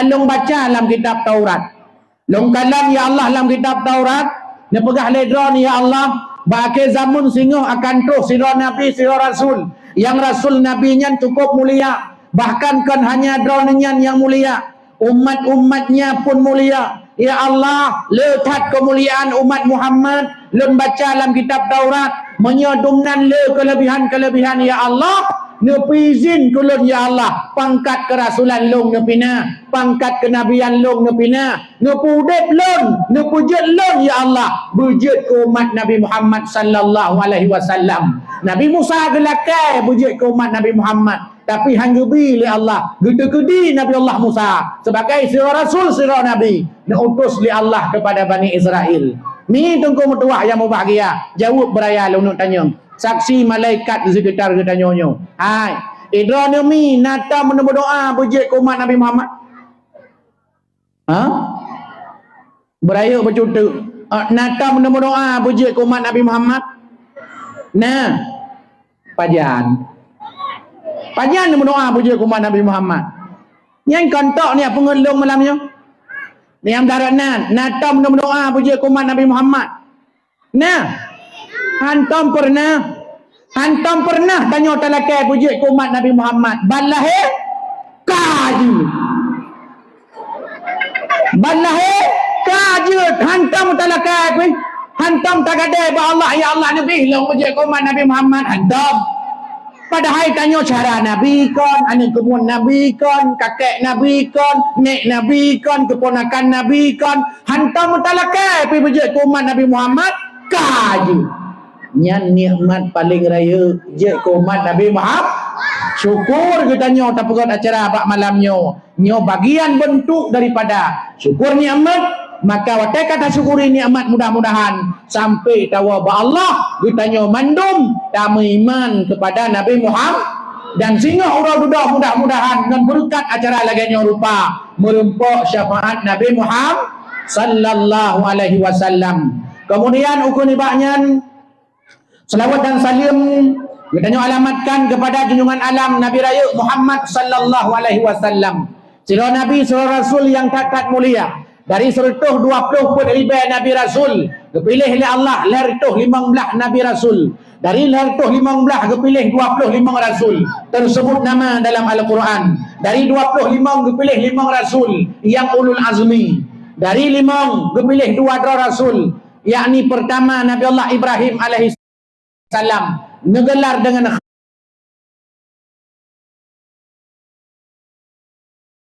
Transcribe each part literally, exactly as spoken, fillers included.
lôn baca lam kitab Taurat. Lôn kalon, ya Allah, lam kitab Taurat, neupeugah lé Droeneuh, ya Allah, bak akhé zamon singoh akan troh sidroe nabi, sidroe rasul. Nyang rasul nabi nyan cukup mulia, bahkan kon hanya Droeneuh nyan nyang mulia, umat-umat nyan pun mulia. Ya Allah, le that keumuliaan umat Muhammad, lôn baca lam kitab Taurat, meunyoe dumnan le keuleubihan-keuleubihan, ya Allah, neupeuizin keu lôn, ya Allah, pangkat keurasulan lôn neupinah, pangkat keunabian lôn neupinah, neupeuudeb lôn, neupeujeuet lôn, ya Allah, beujeuet keu umat Nabi Muhammad sallallahu alaihi wasallam. Nabi Musa geulakée beujeuet keu umat Nabi Muhammad, tapi han geubi lé Allah, geuteukeudi Nabi Allah Musa sebagai sidroe rasul, sidroe nabi, neuutus lé Allah kepada Bani Israel. Mi Teungku meutuwah nyang mubahgia, jaweueb beuraya lôn tanyong. Saksi malaikat di sekitar geutanyoe nyoe. Hai, idroe neumi na tom neumeudoa beujeuet keu umat Nabi Muhammad? Ha? Beurayeuk beucuteuk. Ah, na tom neumeudoa beujeuet keu umat Nabi Muhammad? Na. Pajan? Pajan neumeudoa beujeuet keu umat Nabi Muhammad? Nyang kontok ni peungeut lôn malam nyoe. Nyang darat nan, na tom neumeudoa beujeuet keu umat Nabi Muhammad? Nah, hantom peureunah, hantom peureunah tanyoe talakée beujeuet keu umat Nabi Muhammad. Ban lahé ka jeuet. Ban lahé ka jeuet, hantom talakée pih. Hantom tagadée bak Allah, "Ya Allah, neubri lôn beujeuet keu umat Nabi Muhammad." Hantom. Padahai tanyoe syedara Nabi kon, aneuk keumuen Nabi kon, kakek Nabi kon, nek Nabi kon, keuponakan Nabi kon, hantom meutalakée pih beujeuet keu umat Nabi Muhammad, ka jeuet. Nyan nikmat paleng rayeuk jeuet keu umat Nabi Muhammad. Syukur geutanyoe tapeugét acara bak malam nyoe. Nyoe bagian beuntuk daripada syukur nikmat, maka watée ka tasyukuri nikmat, mudah-mudahan sampai tawoe bak Allah, geutanyoe mandum tameuiman keupada Nabi Muhammad, dan singoh uroe dudoe, mudah-mudahan ngon beureukat acara lagée nyoe rupa meureumpok syafaat Nabi Muhammad sallallahu alaihi wasallam. Kemudian ukeue nibak nyan, Seulaweuet dan saleuem geutanyoe alamatkan keupada junjungan alam Nabi Rayeuk Muhammad sallallahu alaihi wasallam. Sidroe nabi, sidroe rasul nyang that-that mulia. Dari seureutôh dua ploh peuet ribée nabi rasul, geupiléh lé Allah lhée reutôh limong blaih nabi rasul. Dari lhée reutôh limong blaih geupiléh dua ploh limong rasul, teuseubut nama dalam Al-Qur'an. Dari dua ploh limong geupiléh limong rasul nyang ulul azmi. Dari limong geupiléh dua droe rasul, yakni peurtama Nabi Allah Ibrahim alaihi salam, neugelar deungon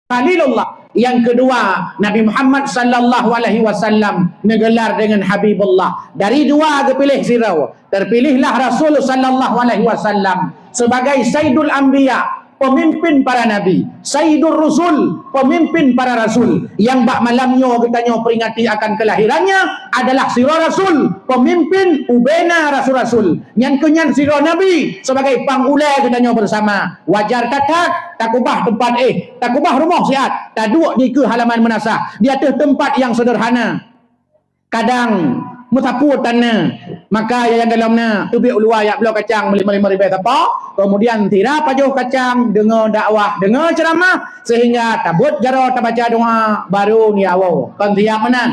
Khalilullah. Nyang keudua, Nabi Muhammad sallallahu alaihi wasallam neugelar deungon Habibullah. Dari dua geupiléh sidroe, teupilihlah Rasul sallallahu alaihi wasallam sebagai Saidul Anbiya, pemimpin para nabi, Sayyidul Rusul, pemimpin para rasul. Nyang bak malam nyoe geutanyoe peringati akan kelahirannya adalah sidroe rasul, pemimpin ubena rasul-rasul. Nyan keuh nyan sidroe nabi sebagai pangulée geutanyoe bersama. Wajar that-that takeubah teumpat éh, takeubah rumoh siat, taduek di keu halaman meunasah, di ateueh teumpat nyang seudeurhana. Kadang meusapeue tan na, maka nyang dalam na teubiet u luwa jak bloe kacang meulima-lima ribée sapo, keumudian sira pajoh kacang, deungoe dakwah, deungoe ceuramah, seuhingga tabeuet jaroe tabaca doa, baru neuwoe. Kon siap meunan.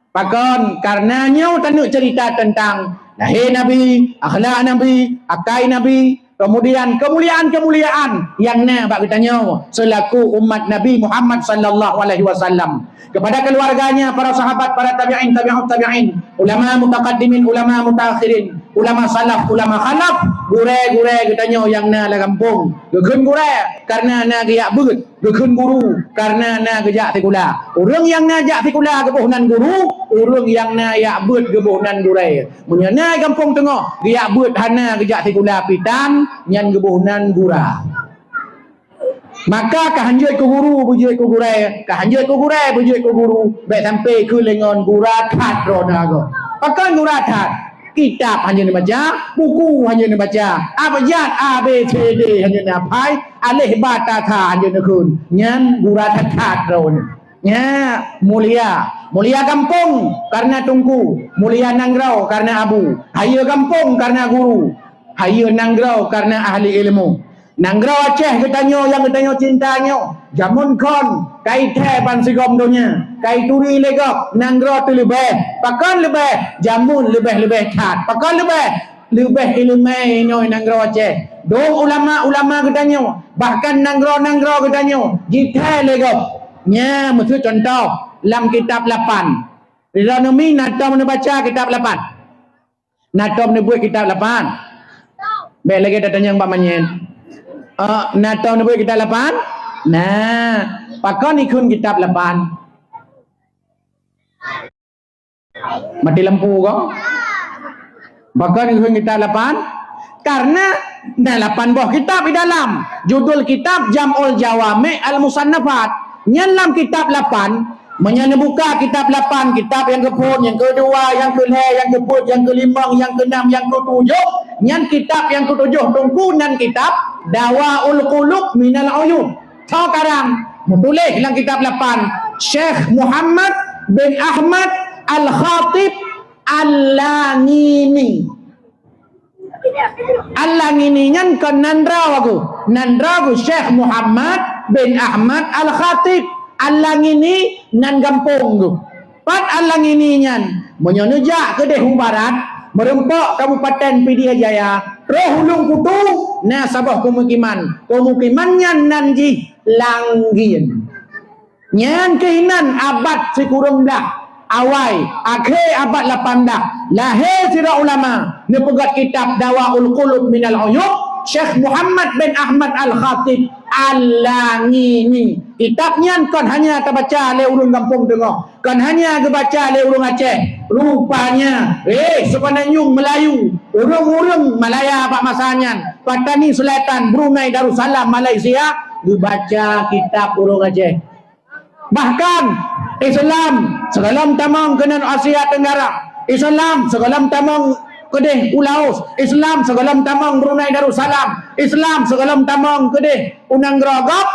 Pakon? Kareuna nyoe taneuk ceurita teuntang lahé Nabi, akhlak Nabi, akai Nabi, keumudian keumuliaan-keumuliaan nyang na bak geutanyoe seulaku umat Nabi Muhammad sallallahu alaihi wasallam. Kepada keluarganya, para sahabat, para tabi'in, tabi'ut tabi'in, ulama mutaqaddimin, ulama mutaakhirin, ulama salaf, ulama khalaf, gurée-gurée geutanyoe nyang na lam gampông. Geukheun gurée kareuna na geujak beuet. Geukheun guru, kareuna na geujak sikula. Ureuëng nyang na jak sikula geuboh nan guru, ureuëng nyang na jak beuet geuboh nan gurée. Meunyoe na gampông teungoh geujak beuet hana geujak sikula pih tan, nyan geuboh nan gura. Maka ka hanjeuet keu guru beujeuet keu gurée, ka hanjeuet keu gurée beujeuet keu guru, bék sampai keu lé ngon gura that droe na goe. Pakon gura that? Kitab hana neubaca, buku hana neubaca. Abjad A B C D hana neuhafai, aleh ba ta tha hana neukheun. Nyan gura that-that droe nyan. Nya, mulia. Mulia gampông kareuna teungku, mulia nanggroe kareuna abu, hayeue gampông kareuna guru, hayeue nanggroe kareuna ahli ilmu. Nanggroe Aceh geutanyoe nyang geutanyoe cinta nyoe, jameun kon ka ithèe ban sigom donya, ka ituri lé gob, nanggroe teuleubeh. Pakon leubeh? Jameun leubeh-leubeh that. Pakon leubeh? Leubeh ileumèe inoe nanggroe Aceh. Dum ulama-ulama geutanyoe, bahkan nanggroe-nanggroe geutanyoe jithèe lé gob. Nyan meuseu cuntoh lam kitab lapan. Deuteronomi na tom neubaca kitab lapan. Na tom neubeuet kitab lapan. Bèk lagèe tatanyong bak manyèn. Eh, na tom neubeuet kitab lapan? Nah, pakon ikheun kitab lapan? Mati lampu ko? Pakon ikheun kitab lapan? Karena na lapan boh kitab di dalam. Judul kitab Jam'ul Jawami' Al-Musannafat. Nyan lam kitab lapan, meunyoe neubuka kitab lapan, kitab nyang keupeuet, nyang keudua, nyang keulhèe, nyang keupeuet, nyang keulimong, nyang keunam, nyang keutujoh, nyan kitab nyang keutujoh Teungku nan kitab Dawaul Qulub Minal Uyub. Tho karang meutuléh lam kitab lapan, Syekh Muhammad bin Ahmad Al-Khatib Al-Langini. Al-Langini nyan kon nan droe geuh. Nan droe geuh Syekh Muhammad bin Ahmad Al-Khatib. Al-Langini nan gampông geuh. Pat Al-Langini nyan? Meunyoe neujak keudeh u barat, meurumpok Kabupaten Pidie Jaya, troh Ulôn Kutu, na saboh peumukiman. Peumukiman nyan nan jih Langgien. Nyan keuh inan abad sikureueng blah awai, akhé abad lapan blah, lahé sidroe ulama neupeugöt kitab Dawaul Qulub Minal Uyub, Syekh Muhammad bin Ahmad Al-Khatib Al-Langini. Kitab nyan kon hanya tabaca lé ureuëng gampông teungoh, kon hanya geubaca lé ureuëng Aceh. Rupanya, eh, Sukananyueng Melayu, ureuëng-ureuëng Malaya bak masa nyan, Patani Selatan, Brunei Darussalam, Malaysia, geubaca kitab ureuëng Aceh. Bahkan Islam sigohlom tamong keunan Asia Tenggara, Islam sigohlom tamong keudeh u Laos, Islam sigohlom tamong Brunei Darussalam, Islam sigohlom tamong keudeh u nanggroe gob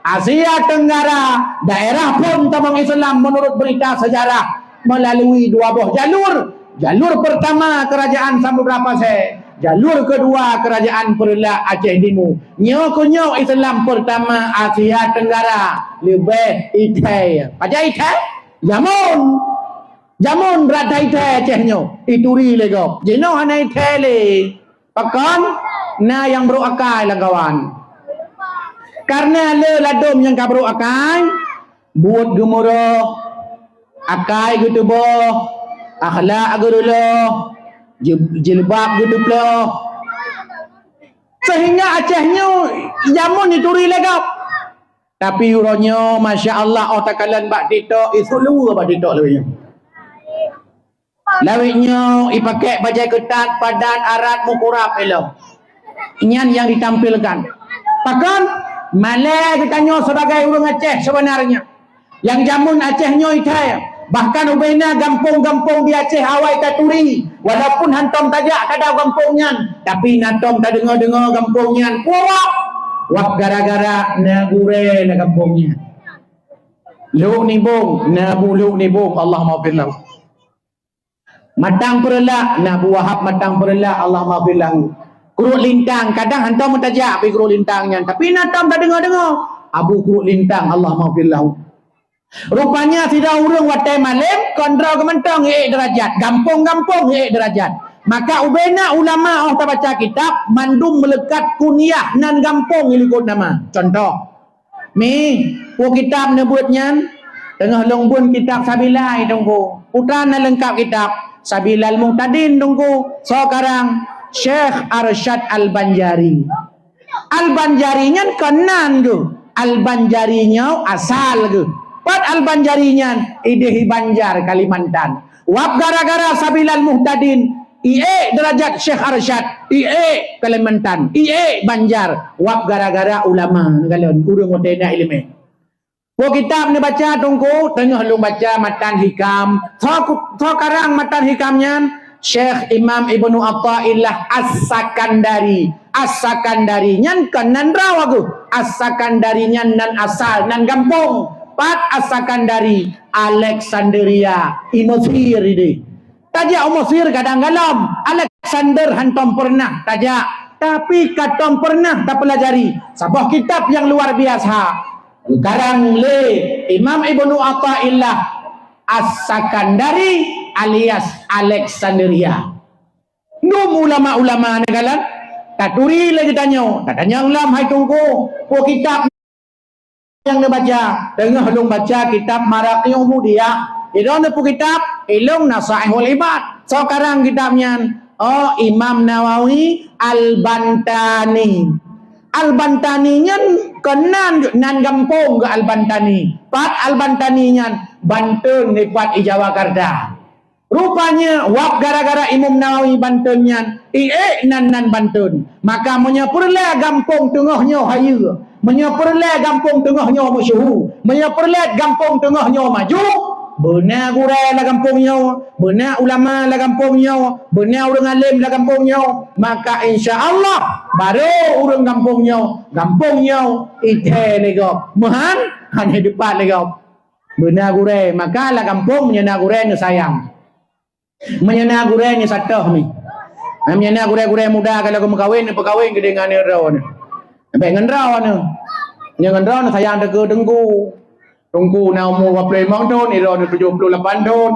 Asia Tenggara, daerah phon tamong Islam menurut berita sejarah melalui dua boh jalur. Jalur pertama Kerajaan Samudra Pasai, jalur kedua Kerajaan Peureulak Aceh Timu. Nyoe keuh nyoe Islam pertama Asia Tenggara leubeh ithai. Pajan ithai? Jameun. Jameun rata ithai Aceh nyoe, ituri lé gob. Jinoe hana ithai lé. Pakon? Na nyang brok akai lam kawan. Karena le ladom nyang ka brok akai, buet geumeuroh, akai geuteuboh, akhlak geureuloh, jil-, jilbab geuteuploh. Sehingga Aceh nyoe jameun ituri lé gob. Tapi uroe nyoe, masya Allah, oh takalon bak TikTok, isuk luwa bak TikTok lawét nyoe. Lawét nyoe ipakèk bajèe keutat, padan, arat, meukurab ilong. Nyan nyang ditampilkan. Pakon? Malèe geutanyoe sebagai ureuëng Aceh sebenarnya. Nyang jameun Aceh nyoe ithai. Bahkan ubena gampông-gampông di Aceh awai taturi. Walaupun hantom tajak kadau gampông nyan, tapi na tom tadeungoe-deungoe gampông nyan. Wah, wah gara-gara na gurèe lam gampông nyan. Lhok Nibong, na Bu Lhok Nibong, Allahummaghfir lahu. Matang Peureulak, na Bu Wahab Matang Peureulak, Allahummaghfir lahu. Kruek Lintang, kadang hantom meutajak pi Kruek Lintang nyan, tapi na tom tadeungoe-deungoe. Abu Kruek Lintang, Allahummaghfir lahu. Rupanya sidroe ureuëng watèe malém, kon droe geuh mantong iék deurajat, gampông-gampông iék deurajat. Maka ubena ulama oh tabaca kitab, mandum meuleukat kunyah nan gampông ilikot nama. Contoh, mi, peue kitab neubeuet nyan, teungoh lôn bun kitab Sabila, Teungku. Peue tan na leungkap kitab, Sabilal Muhtadin, Teungku. Soe karang? Syekh Arsyad Al-Banjari. Al-Banjari nyan kon nan geuh. Al-Banjari nyoe asal geuh. Pat Al-Banjari nyan idéh i Banjar, Kalimantan. Wab gara-gara Sabilal Muhtadin, iék deurajat Syekh Arsyad, iék Kalimantan, iék Banjar. Wab gara-gara ulama neukalon ureuëng watèe na iéleumé. Peue kitab neubaca, Teungku? Teungoh lôn baca Matan Hikam. Soe ku-, soe karang Matan Hikam nyan? Syekh Imam Ibnu Athaillah As-Sakandari. As-Sakandari nyan kon nan droe geuh. As-Sakandari nyan nan asal, nan gampông. Pat As-Sakandari? Alexandria, i Mesir idéh. Tajak u Mesir kadang galom. Alexander hantom peureunah tajak. Tapi katong pernah tapeulajari saboh kitab nyang luar biasa, karang lé Imam Ibnu Athaillah As-Sakandari alias Alexandria. Dum ulama-ulama neukalon, taturi lé geutanyoe, tatanyong lom, "Hai Teungku, peue kitab nyang neubaca?" "Teungoh lôn baca kitab Maraqi Ubudiyah." "Idong neupeu kitab?" "Ilong Nasaihul Ibad." "Soe karang kitab nyan?" "Oh, Imam Nawawi Al-Bantani." Al-Bantani nyan kon nan, nan gampông geuh Al-Bantani. Pat Al-Bantani nyan? Banten, dipat i Jawakarta. Rupanya, wab gara-gara Imam Nawawi Banten nyan, i ék nan, nan Banten. Maka meunyoe peureulée gampông teungoh nyoe hayeue, meunyoe peureulée gampông teungoh nyoe meusyeuhu, meunyoe peureulée gampông teungoh nyoe maju, beuna gurée lam gampông nyoe, beuna ulama lam gampông nyoe, beuna ureuëng além lam gampông nyoe, maka insya Allah barô ureuëng gampông nyoe, gampông nyoe ithée lé gob, meuhan hana dipat lé gob. Beuna gurée, maka lam gampông meunyoe na gurée neusayang. Meunyoe na gurée nyoe satoh mi. Meunyoe na gurée-gurée muda ka lheueh meukawen, neupeukawen keudeh ngon aneuk droeneuh. Bék ngon droeneuh. Meunyoe ngon droeneuh sayang teuh keu teungku. Teungku na umu dua ploh limong thon, droeneuh tujoh ploh lapan thon.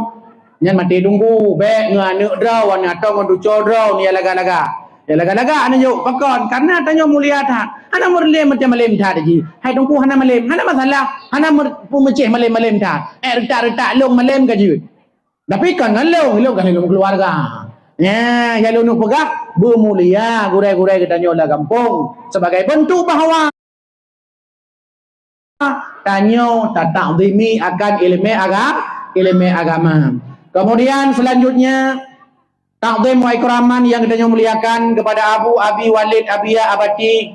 Nyan maté teungku, bék ngon aneuk droeneuh atau ngon cucoe droeneuh nyang lagak-lagak. Nyang lagak-lagak aneuk jok pakon, karena tanyoe mulia that. Hana meureulee macam malem that jih. Hai teungku hana malem, hana masalah. Hana mer-, peumeucéh malem-malem that. Eh, reutak-reutak lôn malem ka jeuet. Tapi kon ngon lôn, lôn ka lôn keuluwarga. Nyan, nyang lôn peugah, beumulia gurée-gurée geutanyoe lam gampông sebagai bentuk bahwa tanyoe tatakzimi akan ileumé aga-, ileumé agama. Kemudian selanjutnya, takzim wa ikraman yang geutanyoe muliakan kepada Abu, Abi, Walid, Abiya, Abati,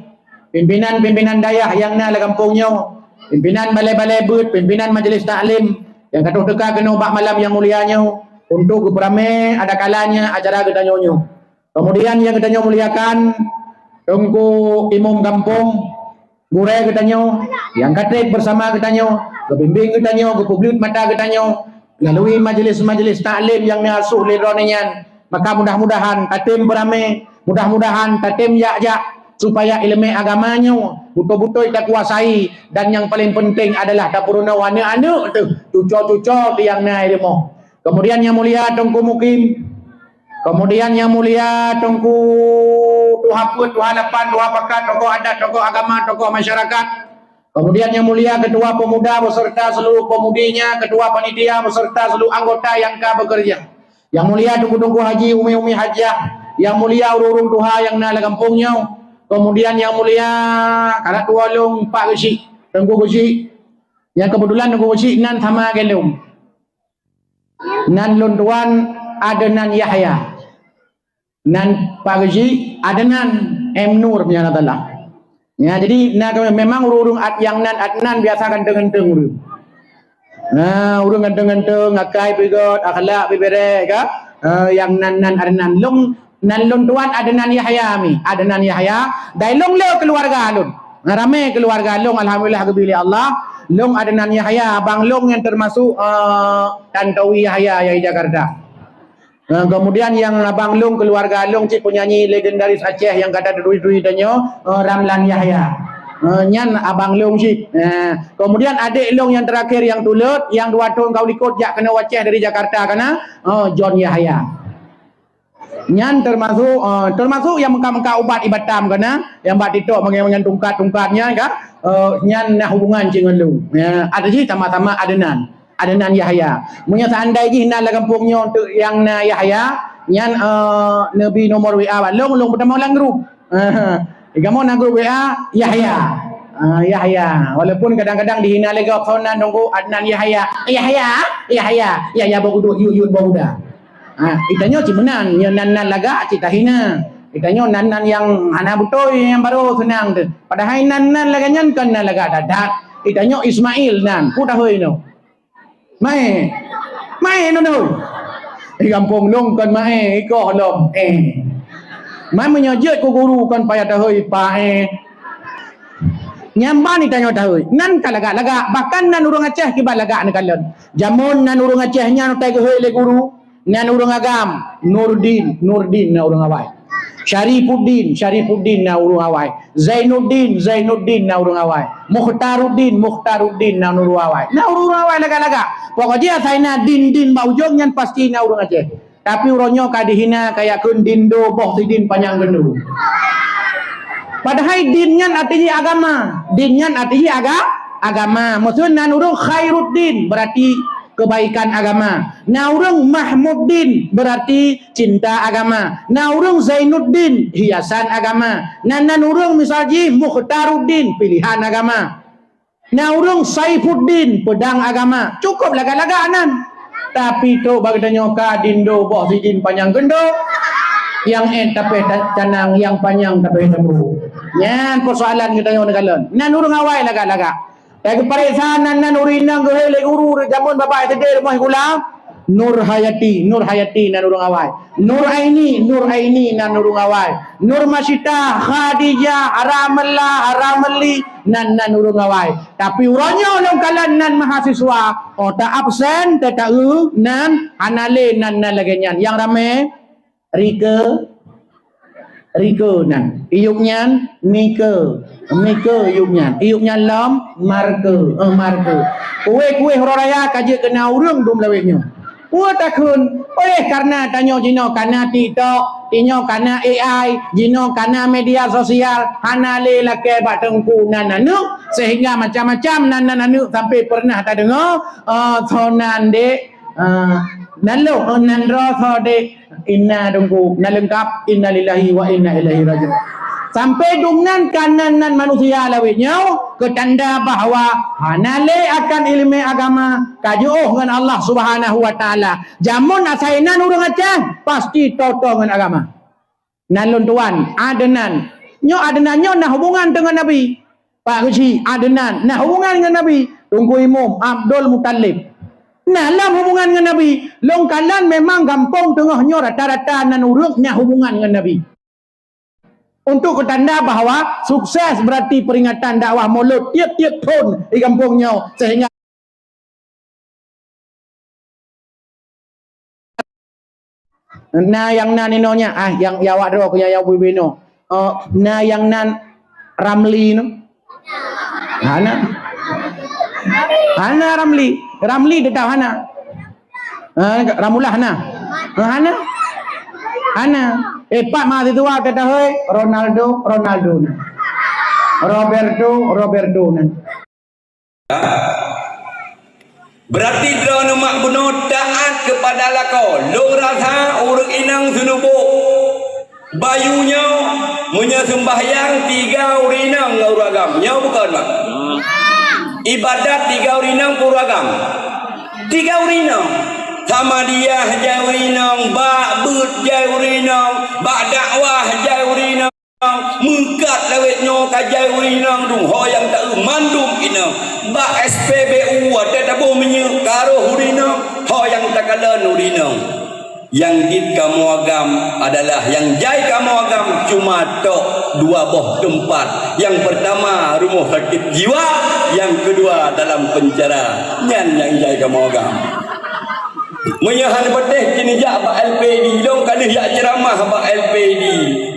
pimpinan-pimpinan dayah nyang na lam gampông nyoe, pimpinan balai-balai beuet, pimpinan majlis taklim nyang ka troh teuka keunoe bak malam nyang mulia nyoe untuk geupeuramé ada kalanya acara geutanyoe nyoe. Kemudian nyang geutanyoe muliakan Teungku Imum Gampông, gurée geutanyoe nyang ka treb beusama geutanyoe, geubimbéng geutanyoe, geupeubleut mata geutanyoe melalui majlis-majlis taklim nyang neuasuh lé droeneuh nyan. Maka mudah-mudahan tatem beuramé, mudah-mudahan tatem jak-jak, supaya ileumé agama nyoe beutôi-beutôi takuasai, dan nyang paleng peunteng adalah tapeurunoe aneuk-aneuk teuh, cucoe-cucoe teuh nyang na i rumoh. Kemudian nyang mulia Teungku Mukim, kemudian nyang mulia Teungku Tuha Peuet, Tuha Lapan, Tuha Pakat, tokoh adat, tokoh agama, tokoh masyarakat. Kemudian nyang mulia Ketua Pemuda beserta seluruh pemudinya, Ketua Panitia beserta seluruh anggota nyang ka bekerja. Nyang mulia Teungku-teungku haji, umi-umi hajah, nyang mulia ureuëng-ureuëng tuha nyang na lam gampông nyoe. Kemudian nyang mulia karak tuha lôn Pak Geuchik, Teungku Geuchik. Nyang keubeutulan Teungku Geuchik nan sama lagée lôn. Nan lôn tuan Adnan Yahya. Nan Pak Geuchik Adnan M Nur nyan adalah. Ya, jadi na kami memang ureuëng-ureuëng at-, nyang nan Adnan biasa ganteng-ganteng ureuëng. Nah, ureuëng ganteng-ganteng, akai pih göt, akhlak pih berek ka. Eh, nyang nan, nan Adnan. Lôn, nan lôn tuan Adnan Yahya mi. Adnan Yahya, dai lôn le keuluwarga lôn. Nah, ramé keuluwarga lôn, alhamdulillah, geubri lé Allah. Lôn Adnan Yahya, abang lôn nyang teumasuk, eh, Tantowi Yahya nyang di Jakarta. Eh, kemudian nyang abang lôn, keuluwarga lôn cit penyanyi legendaris Aceh nyang ka taturi-turi tanyoe, eh, Ramlan Yahya. Eh, nyan abang lôn cit. Eh, kemudian adek lôn nyang terakhir nyang tulot, nyang dua thon ka u likot jak keunoe u Aceh dari Jakarta kana, eh, John Yahya. Nyan teumasuk, eh, teumasuk nyang meukat-meukat ubat i Batam kana, nyang bak TikTok mangat-mangat tungkat-tungkat nyan ka, eh, nyan na hubungan cit ngon lôn. Ya, ada jih sama-sama Adnan. Adnan Yahya. Meunyoe seandai jih na lam gampông nyoe teuk nyang na Yahya, nyan, eh, neubi nomor W A bak lôn, lôn peutamong lam grup. Di kamoe na grup W A, Yahya. Ah, Yahya. Walaupun kadang-kadang dihina lé gob, "Soe nan Teungku?" "Adnan Yahya." "Yahya? Yahya? Yahya bak uduk, yut-yut bak uda." Ah, itanyoe cit meunan, nyoe nan-nan lagak cit tahina. Itanyoe nan-nan nyang hana beutôi, nyang barô seunang teuh. Padahai nan-nan lagak nyan kon nan lagak that-that. Itanyoe Ismail nan, peue tahôi nyoe. Maé. Maé nyoe. Di gampông lôn kon maé, ikoh lom. Eh. Man meunyoe jeuet keu guru kon payah tahôi paé. Nyan ban itanyoe tahôi. Nan ka lagak-lagak, bahkan nan ureuëng Aceh kiban lagak neukalon. Jameun nan ureuëng Aceh nyan utai geuhôi lé guru, nan ureuëng agam, Nurdin, Nurdin nan ureuëng awai. Syarifuddin, Syarifuddin na ureuëng awai. Zainuddin, Zainuddin na ureuëng awai. Mukhtaruddin, Mukhtaruddin na ureuëng awai. Na ureuëng awai lagak-lagak. Pokok jih asai na din-din bak ujong nyan pasti na ureuëng Aceh. Tapi uroe nyoe ka dihina kaya kheun dindo boh sidin panyang geundu. Padahai din nyan arti jih agama. Din nyan arti jih aga-, agama. Maksud nan ureuëng Khairuddin berarti kebaikan agama. Na ureuëng Mahmuddin berarti cinta agama. Na ureuëng Zainuddin hiasan agama. Na nan ureuëng misal jih Mukhtaruddin pilihan agama. Na ureuëng Saifuddin pedang agama. Cukup lagak-lagak nan. Tapi trok bak geutanyoe ka dindo boh sidin panyang geundu. Nyang ék tapéh ta-, canang, nyang panyang tapéh lambu. Nyan persoalan geutanyoe neukalon. Nan ureuëng awai lagak-lagak. Nyang geupareksa nan, nan ureuëng inong geuhôi lé guru jameun babah S D rumoh sikula. Nur Hayati, Nur Hayati nan ureuëng awai. Nur Aini, Nur Aini nan ureuëng awai. Nur Masyita, Khadijah, Ramla, Ramli nan, nan ureuëng awai. Tapi uroe nyoe lôn kalon nan mahasiswa, oh ta absen, ta taeu nan hana lé nan, nan lagée nyan. Nyang ramé Rike, Rike nan. Iyup nyan Mike, Mike iyup nyan. Iyup nyan lom Marke, eh, Marke. Kueh-kueh uroe raya ka jeuet keu na ureuëng dum lawét nyoe. Peue takheun? Oleh karena tanyoe jinoe kana TikTok, inyoe kana A I, jinoe kana media sosial, hana lé lakée bak teungku nan aneuk, sehingga macam-macam nan, nan aneuk sampai pernah tadeungoe, eh, sonan dek, eh, nan lôn, eh, nan droe so dek, inna dungku, na leungkap, innalillahi wa inna ilaihi raji'un. Sampai dum nan ka nan, nan manusia lawét nyoe keu tanda bahwa hana lé akan ileumé agama ka jiôh ngon Allah Subhanahu wa Taala. Jameun asai nan ureuëng Aceh pasti toto ngon agama. Nan lôn tuan, Adnan. Nyoe Adnan nyoe na hubungan deungon Nabi. Pak Geuchik, Adnan, na hubungan ngon Nabi. Teungku Imum Abdul Muttalib. Na lam hubungan ngon Nabi. Lôn kalon memang gampông teungoh nyoe rata-rata nan ureuëng na hubungan ngon Nabi. Untuk keu tanda bahwa sukses berarti peringatan dakwah Maulud tiep-tiep thon di gampông nyoe, sehingga na nyang nan inoe nyan, ah, nyang, nyang awak droe keu nyang, nyang ubé-ubé inoe. Oh, na nyang nan Ramli nyoe. Hana. Hana Ramli. Ramli teutap hana. Ha, Ramulah hana. Ha, hana. Hana. Eh, pat mahasiswa teutap, hei, Ronaldo, Ronaldo na. Roberto, Roberto na. Berarti droeneuh mak bunoe taat keupada lakoe. Lôn rasa ureuëng inong seunuboh bayu nyoe, meunyoe seumbahyang tiga ureuëng inong ngon ureuëng agam. Nyoe bukon, Mak? Ibadat tiga ureuëng inong peue ureuëng agam? Tiga ureuëng inong. Samadiyah jai ureuëng inong, bak beuet jai ureuëng inong, bak dakwah jai ureuëng inong. Meukat lawét nyoe ka jai ureuëng inong dum, ho nyang taeu mandum inong. Bak S P B U watée taboh minyeuk ka roh ureuëng inong, ho nyang takalon ureuëng inong. Nyang jeuet kamoe agam adalah, nyang jai kamoe agam cuma tok dua boh teumpat. Nyang peurtama rumoh sakét jiwa, nyang keudua dalam peunjara. Nyan nyang jai kamoe agam. Meunyoe hana patéh keuneuk jak bak L P D, lôn ka lheueh jak ceuramah bak L P D.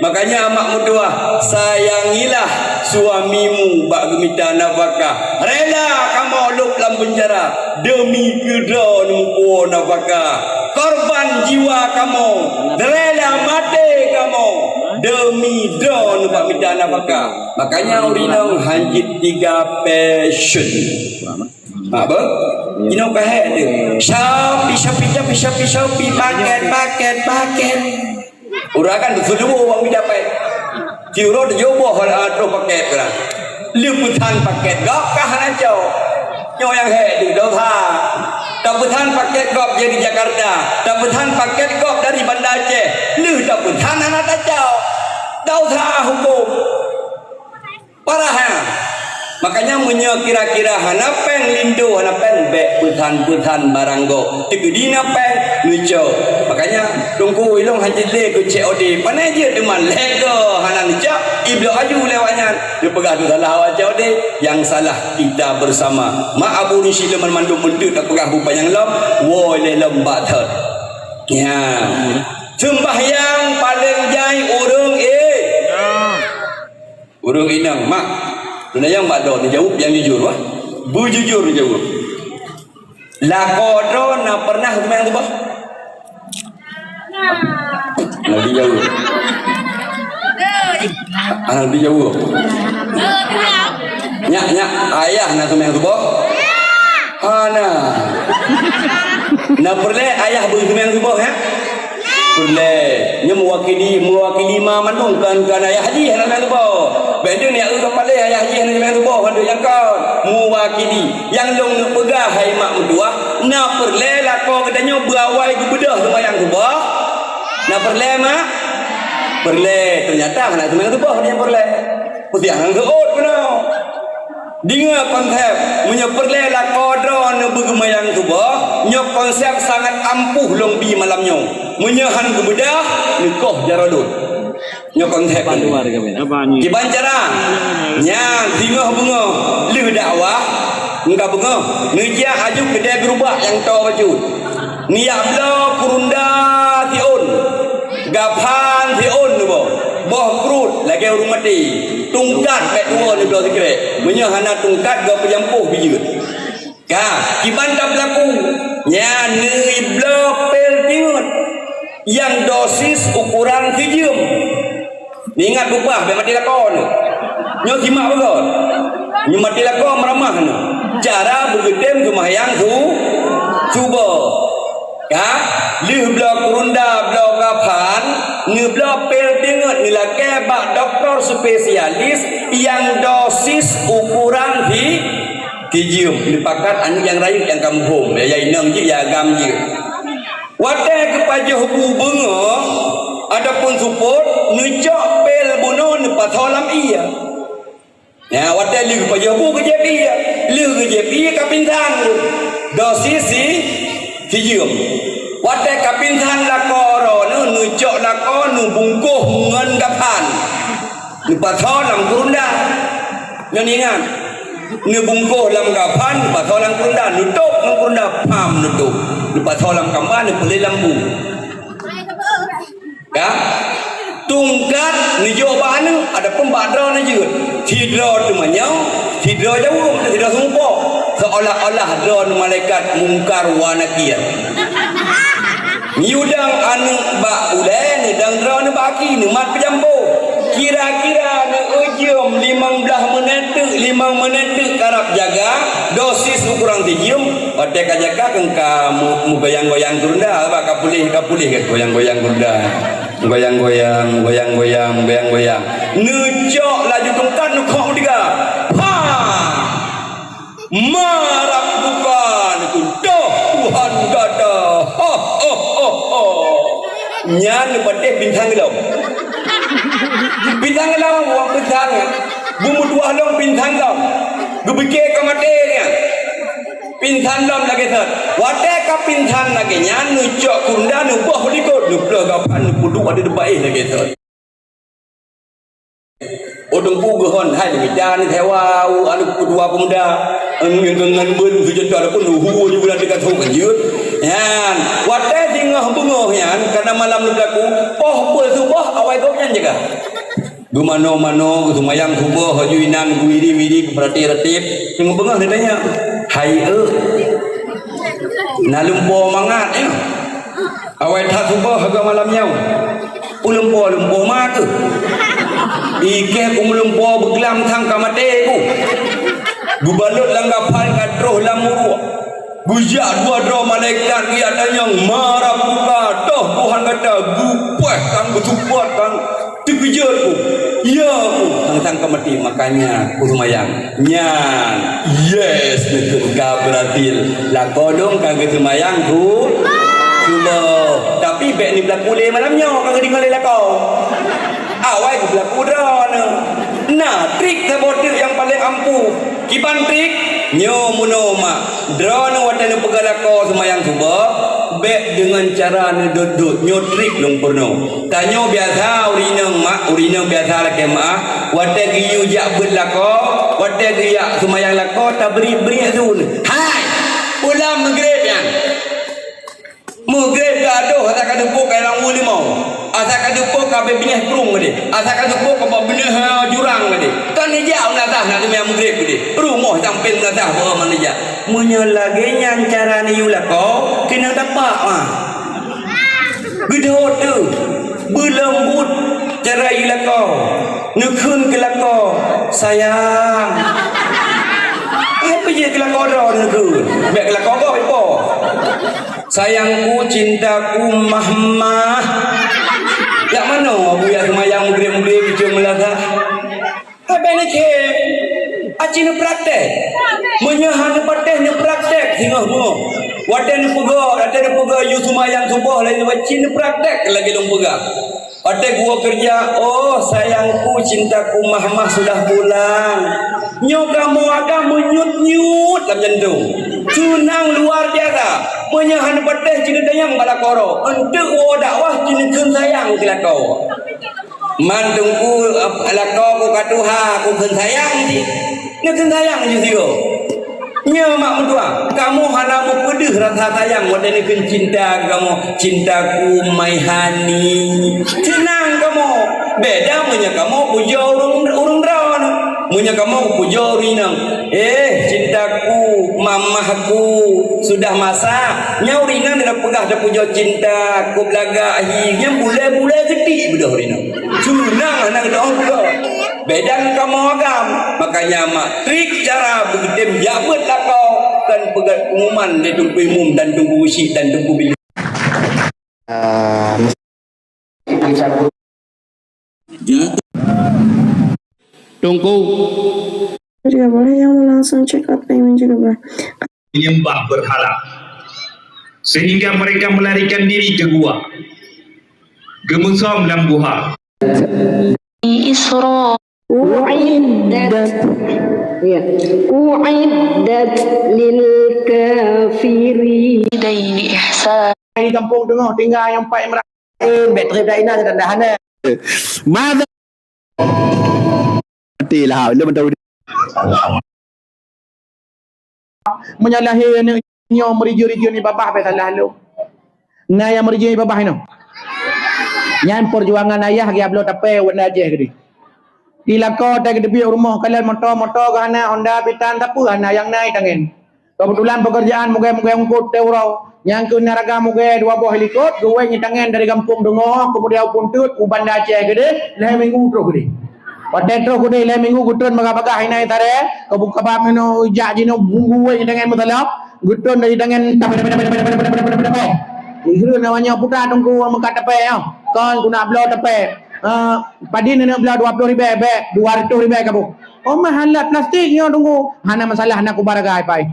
Makanya mak meutuah, sayangilah suamimu bak geumita nafakah. Rela kamoe lôb lam peunjara demi keu droeneuh mupuwoe nafakah. Korban jiwa kamoe, rela maté kamoe demi droeneuh bak mita nafakah. Makanya ureuëng inong hanjeuet tiga passion. Ha, apa? Inoe ka hék tu. Shopee, Shopee, Shopee, Shopee, Shopee, paket, paket, paket. Ureuëng kan beusuluh bang dapat. Tiuroe tujoh boh, ah, troh paket lah. Lheueh peusan paket gob ka hana cok. Nyoe nyang hék tu, dosa. Tapeusan paket gob dari Jakarta. Tapeusan paket gob dari Banda Aceh. Lheueh tapeusan hana tacok. Dosa huköm. Parah, ha? Makanya meunyoe kira-kira hana péng linto, hana péng, bék peusan-peusan barang gob. Teukeudi na péng, neucok. Makanya, Teungku, ilong hana lé keu C O D. Pane jeuet teuma lhèe goe hana neucok, iblok aju lewat nyan. Neupeugah tu salah awak C O D, yang salah kita bersama. Mak Abu Nusi lom mandum meunteuk tapeugah bupanyang lom, woe lé lom bak thot. Ya. Sembahyang paléng jai ureuëng Ureueng inong, "Mak, lôn ayong bak droe, neujaweueb nyang jujur, wah. Beujujur neujaweueb. Lakoe droe na pernah seumayang suboh?" Hana dijaweueb. Hana dijaweueb. Nyak, nyak, ayah na seumayang suboh? Hana. Na peureulèe ayah beuseumayang suboh, ya? Peureulèe. Nyoe meuwakili, meuwakili ma mandum, kon, kon ayah jih hana seumayang suboh. Bèk deuh neujak eu keupaléh ayah jih hana seumayang suboh, mandum nyang kon. Meuwakili. Nyang lôn neuk peugah, hai mak meutuah, na peureulèe lakoe geutanyoe beuawai geubeudôh seumayang suboh? Na peureulèe, mak? Peureulèe. Teunyata hana seumayang suboh nyang peureulèe. Peue nyang seuôt keunoe? Deungö konsep, meunyoe peureulèe lakoe droeneuh beugeumanyang suboh, nyoe konsep sangat ampuh lôn bi malam nyoe. Meunyoe han geubeudôh, neukoh jaroe lôn. Nyoe konsep. Kiban cara? Nyan, singoh beungoh lheueh dakwah, ka beungoh, neujak aju keudè geurubak nyang toe bacut. Neujak bloe kurunda siôn, gaphan siôn neuboh, boh krut lagèe ureueng maté, tungkat bèk tuwoe neubloe sikrek. Meunyoe hana tungkat, geupeujampoh bijeuet. Ka, kiban tapeulaku, nyan neubloe pil teungeut nyang dosis ukoran sijeuem. Ingat bubah, bèk maté lakoe nyoe. Nyoe simak beugöt. Nyoe maté lakoe meuramah nyoe. Cara beugeutem seumahyang su-, suboh. Ka, lheueh bloe kurunda, bloe gaphan, neubloe pil teungeut, neulakèe bak dokto spesialis nyang dosis ukoran si-, sijeuem. Neupakat aneuk nyang rayeuk nyang ka muphom, ya, ya inong jih, ya agam jih. Watèe geupajoh bu beungoh ataupun seupôt, neucok pil bunoe neupasoe lam ié. Ya, watèe lheueh geupajoh bu geujieb ié, lheueh geujieb ié ka pingsan, dosis si-, sijeuem. Watèe ka pingsan lakoe droeneuh, neucok lakoe neubungkoh ngon gaphan, neupasoe lam kurunda. Nyan ingat, neubungkoh lam gaphan, neupasoe lam kurunda, neutôp ngon kurunda, pham neutôp, neupasoe lam kamba, neupeulé lam bu. Ka? Tungkat neujok bak aneuk, adapun bak droeneuh jeuet. Sidroe teumanyong, sidroe jaweueb, sidroe seumeupo. Seolah-olah droeneuh malaikat Mungkar wa Nakir. Neuyue dang aneuk bak ulèe, neudang droeneuh bak aki, neumat peujampoh. Kira-kira neueu jeuem limong blaih menit teuk, limong menit teuk karab jaga, dosis ukoran sijeuem, watèe ka jaga keu ka mu-, meugoyang-goyang kurunda, bak ka puléh, ka puléh, goyang-goyang kurunda. Goyang-goyang, goyang-goyang, goyang-goyang. Neucok laju tungkat neukhok meudiga. Pah! Marab bukan kuntoh Tuhan gata. Ho, ho, ho, ho. Nyan neupatéh bintang lom. Bintang lom, wong bintang. Beumeutuah lom bintang lom. Geupike ka maté nyan. Pingsan lom lagèe thon. Watèe ka pingsan lagèe nyan, neucok kurunda, neuboh likot, neuplôh gaphan, neupeuduek ateueh teumpat éh lagèe thon. Oh, teungku geuhon hai neumita neusewa u aneuk keudua peumuda. Ngon, ngon, ngon beuet seujuta pun luhu ju bulan tiga tahun kan jeuet. Nyan, watèe singoh beungoh nyan, karena malam neubeulaku, poh peuet suboh awai gobnyan jaga. Geumano-mano, geuseumayang suboh, laju inan geuwiri-wiri, geupeuratéb-ratéb. Singoh beungoh neutanya, "Hai eu, na lumpoe mangat, eh? Awai that suboh, haba malam nyoe." Peue lumpoe, lumpoe ma keuh? Ikèe peue lumpoe beuglam sang ka maté ku. Geubalot lam gaphan ka troh lam uruek. Geujak dua droe malaikat geujak tanyong, "Man rabbuka, toh Tuhan gata?" Geupoh sang, geusupat sang, teukeujot ku. "Ya," ku, sang-sang ka maté, makanya ku seumayang. Nyan, yes, neukheun ka beurhasil. Lakoe dong ka geuseumayang ku suboh. Tapi bèk neubeulaku lé malam nyoe, ka geudeungoe lé lakoe. Awai geubeulaku droeneuh. Na trik saboh trik nyang paleng ampuh. Kiban trik, nyoe meunoe mak. Droeneuh watèe neupeugah lakoe seumayang suboh, bèk deungon cara neudot-dot. Nyoe trik lôn peurunoe. Tanyoe biasa ureueng inong mak, ureueng inong biasa lakèe meu'ah, watèe geuyue jak beuet lakoe, watèe geujak seumayang lakoe, tabri-bri su. Hai! Ulam Maghrib nyan. Maghrib ka adoh, hana ka neupok ka lam uleue limong. Asai ka teupeue ka abéh binéh krueng keudéh. Asai ka teupeue ka bak binéh, eh, jurang keudéh. Kan ijak meunasah nak teumé meugreb keudéh. Rumoh sampéng meunasah beuh man ijak. Meunyoe lagée nyan cara neuyue lakoe, keuneuk tapak mah. Geudhôt teuh, beuleumbot cara yue lakoe. Neukheun keu lakoe, "Sayang." Apa jeuet keu lakoe droe neukheun? Bék keu lakoe gob ipo. "Sayangku, cintaku, mah-mah." Jak manoe Abuya seumayang meugreb-meugreb keucok meulasah? Habéh neukheun, aci neupraktek. Meunyoe hana patéh neupraktek singoh bunoe. Watée neupeugah, watée neupeugah yue seumayang suboh lagée nyoe, aci neupraktek lagée lôn peugah. Watée geuwoe keureuja, "Oh, sayangku, cintaku, mah-mah sudah pulang." Nyoe kamoe agam meunyut-nyut lam jantong. Seunang luar biasa. Meunyoe hana patéh ci neutanyong bak lakoe droe, eunteuk woe dakwah ci neukheun sayang keu lakoe. Man teungku, eh, lakoe ku ka tuha, ku kheun sayang cit. Neukheun sayang ju sigoe. Nyoe mak meutuah, kamoe hana meupeudeuh rasa sayang watée neukheun cinta keu kamoe, "Cintaku, my honey." Seunang kamoe. Beda meunyoe kamoe pujoe ureuëng, ureuëng droe. Meunyoe kamoe pujoe ureuëng inong, "Eh, cintaku, mamahku, sudah masak." Nyoe ureuëng inong na peugah tapujoe cinta, kub lagak hi, nyan bulée-bulée seuti beudôh ureuëng inong. Seunang hana geudoh pujoe. Beda ngon kamoe agam. Makanya mak trik cara beutem jak beuet lakoe, kan peugah pengumuman lé Teungku Imum dan Teungku Geuchik dan Teungku Bileuk. Ah, Ya. Teungku. Jika boleh, yang mau langsung check out payment juga boleh. Menyembah berhala, sehingga mereka melarikan diri ke gua, geumeusom lam guha. Isra. Uiddat. Ya. Uiddat lil kafirin. Daini ihsan. Di kampung teungoh tinggai nyang empat imran. Eh, bèk trép dak inan dan dah hana. Mada. Mati lah, lôn mantong. Meunyoe lahé aneuk nyoe meurijeu-rijeu nibak babah, bèk salah lôn. Na nyang meurijeu nibak babah inoe. Nyan peujuangan ayah geujak bloe tapè u Banda Aceh keudéh. Di lakoe tai geuteubiet rumoh, kalon moto-moto geuh hana, Honda, Pitan, sapeue hana, nyang na i tangen. Keubeutulan peukeurjaan mugèe-mugèe eungkôt teuh uroe. Nyang keuh na raga mugèe dua boh likôt, geuwéng i tangen dari gampông Deungoe, keumudian u Punteut, u Banda Aceh keudéh, lhèe minggu troh keudéh. Watèe troh keudéh lhèe minggu geutreun bagah-bagah inan tarè, keubu kabab meunoe jak jinoe bunggu wéng i tangen meusalop, geutreun dari tangen. Geutreun awak nyoe puta teungku meukat tapè nyoe. Kon guna bloe tapè. Eh, padum aneuk bloe dua ploh ribèe, bèk, dua reutôh ribèe kaboh. Oh, meuhalat plastik nyoe teungku. Hana masalah, na kuba raga ipai.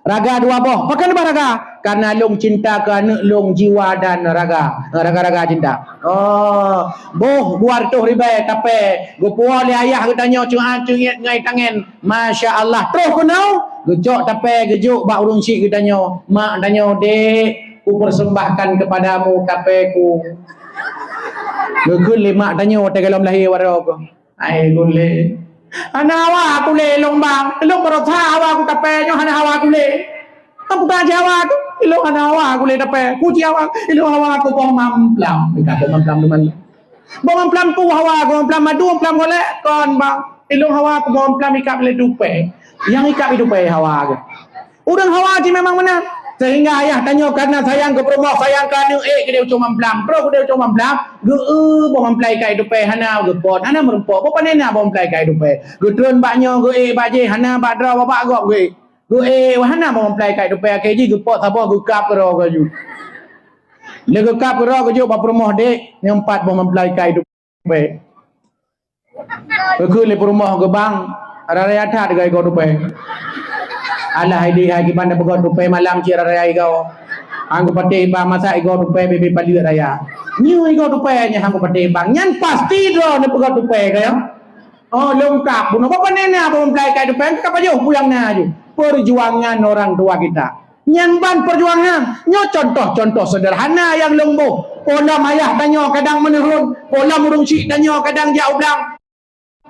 Raga dua boh. Pakon bah raga? Karena lôn cinta keu aneuk lôn jiwa dan raga. Raga-raga cinta. Oh, boh dua reutôh ribèe tapè geupuwoe lé ayah geutanyoe ceuat-ceuat ngon i tangen. Masya Allah. Troh keunoe geucok tapè geujok bak ureueng chik geutanyoe. Mak tanyoe, "Dek, kupersembahkan kepadamu tapèku." Geukheun lé mak tanyoe watèe gohlom lahé waroe keuh. Hai gulé. Hana hawa kulé lôn bang. Lôn beurasa hawa ku tapè nyoe hana hawa kulé. Apa tak hawa tu? Ilôn hana hawa kulé tapè. Ku ci hawa. Ilôn hawa ku boh mamplam. Ka boh mamplam teuma. Boh mamplam tu hawa ku, mamplam madu, mamplam golek. Kon bang. Ilôn hawa ku boh mamplam ikab lé tupè. Nyang ikab i tupè hawa ku. Ureueng hawa cit memang meunan. Sehingga ayah tanyoe karena sayang keu peurumoh, sayang keu aneuk, ék keudéh u cong mamplam. Troh keudéh u cong mamplam, geu-eu boh mamplam ikat i tupè hana geupot, hana meurumpok. Boh pané na boh mamplam ikat i tupè. Geutreun bak nyoe geu-ék bak jéh, hana bak droe bak gob geu-ék. Geu-ék hana boh mamplam ikat i tupè, akhé jih geupot saboh geukab keudroe geujok. Lé geukab keudroe geujok bak peurumoh, "Dek, nyoe pat boh mamplam ikat i tupè." Geukheun lé peurumoh geuh, "Bang, raya-raya that geuh igoe tupè." Alah, idéh hai kiban na peugot tupè malam cit raya-raya igoe. Han kupatéh bang masak igoe tupè bibé paleuet raya. Nyoe igoe tupè nyan han kupatéh bang. Nyan pasti droe neupeugot tupè kayong. Oh, lôn kab bunoe. Bapa nena bang mamplam ikat tupè, ka pajoh puyang na aju. Perjuangan orang tua kita. Nyan ban peujuangan. Nyoe contoh-contoh seuderhana nyang lôn boh. Polom ayah tanyoe kadang meuneuhon, polom ureueng chik tanyoe kadang jak u blang.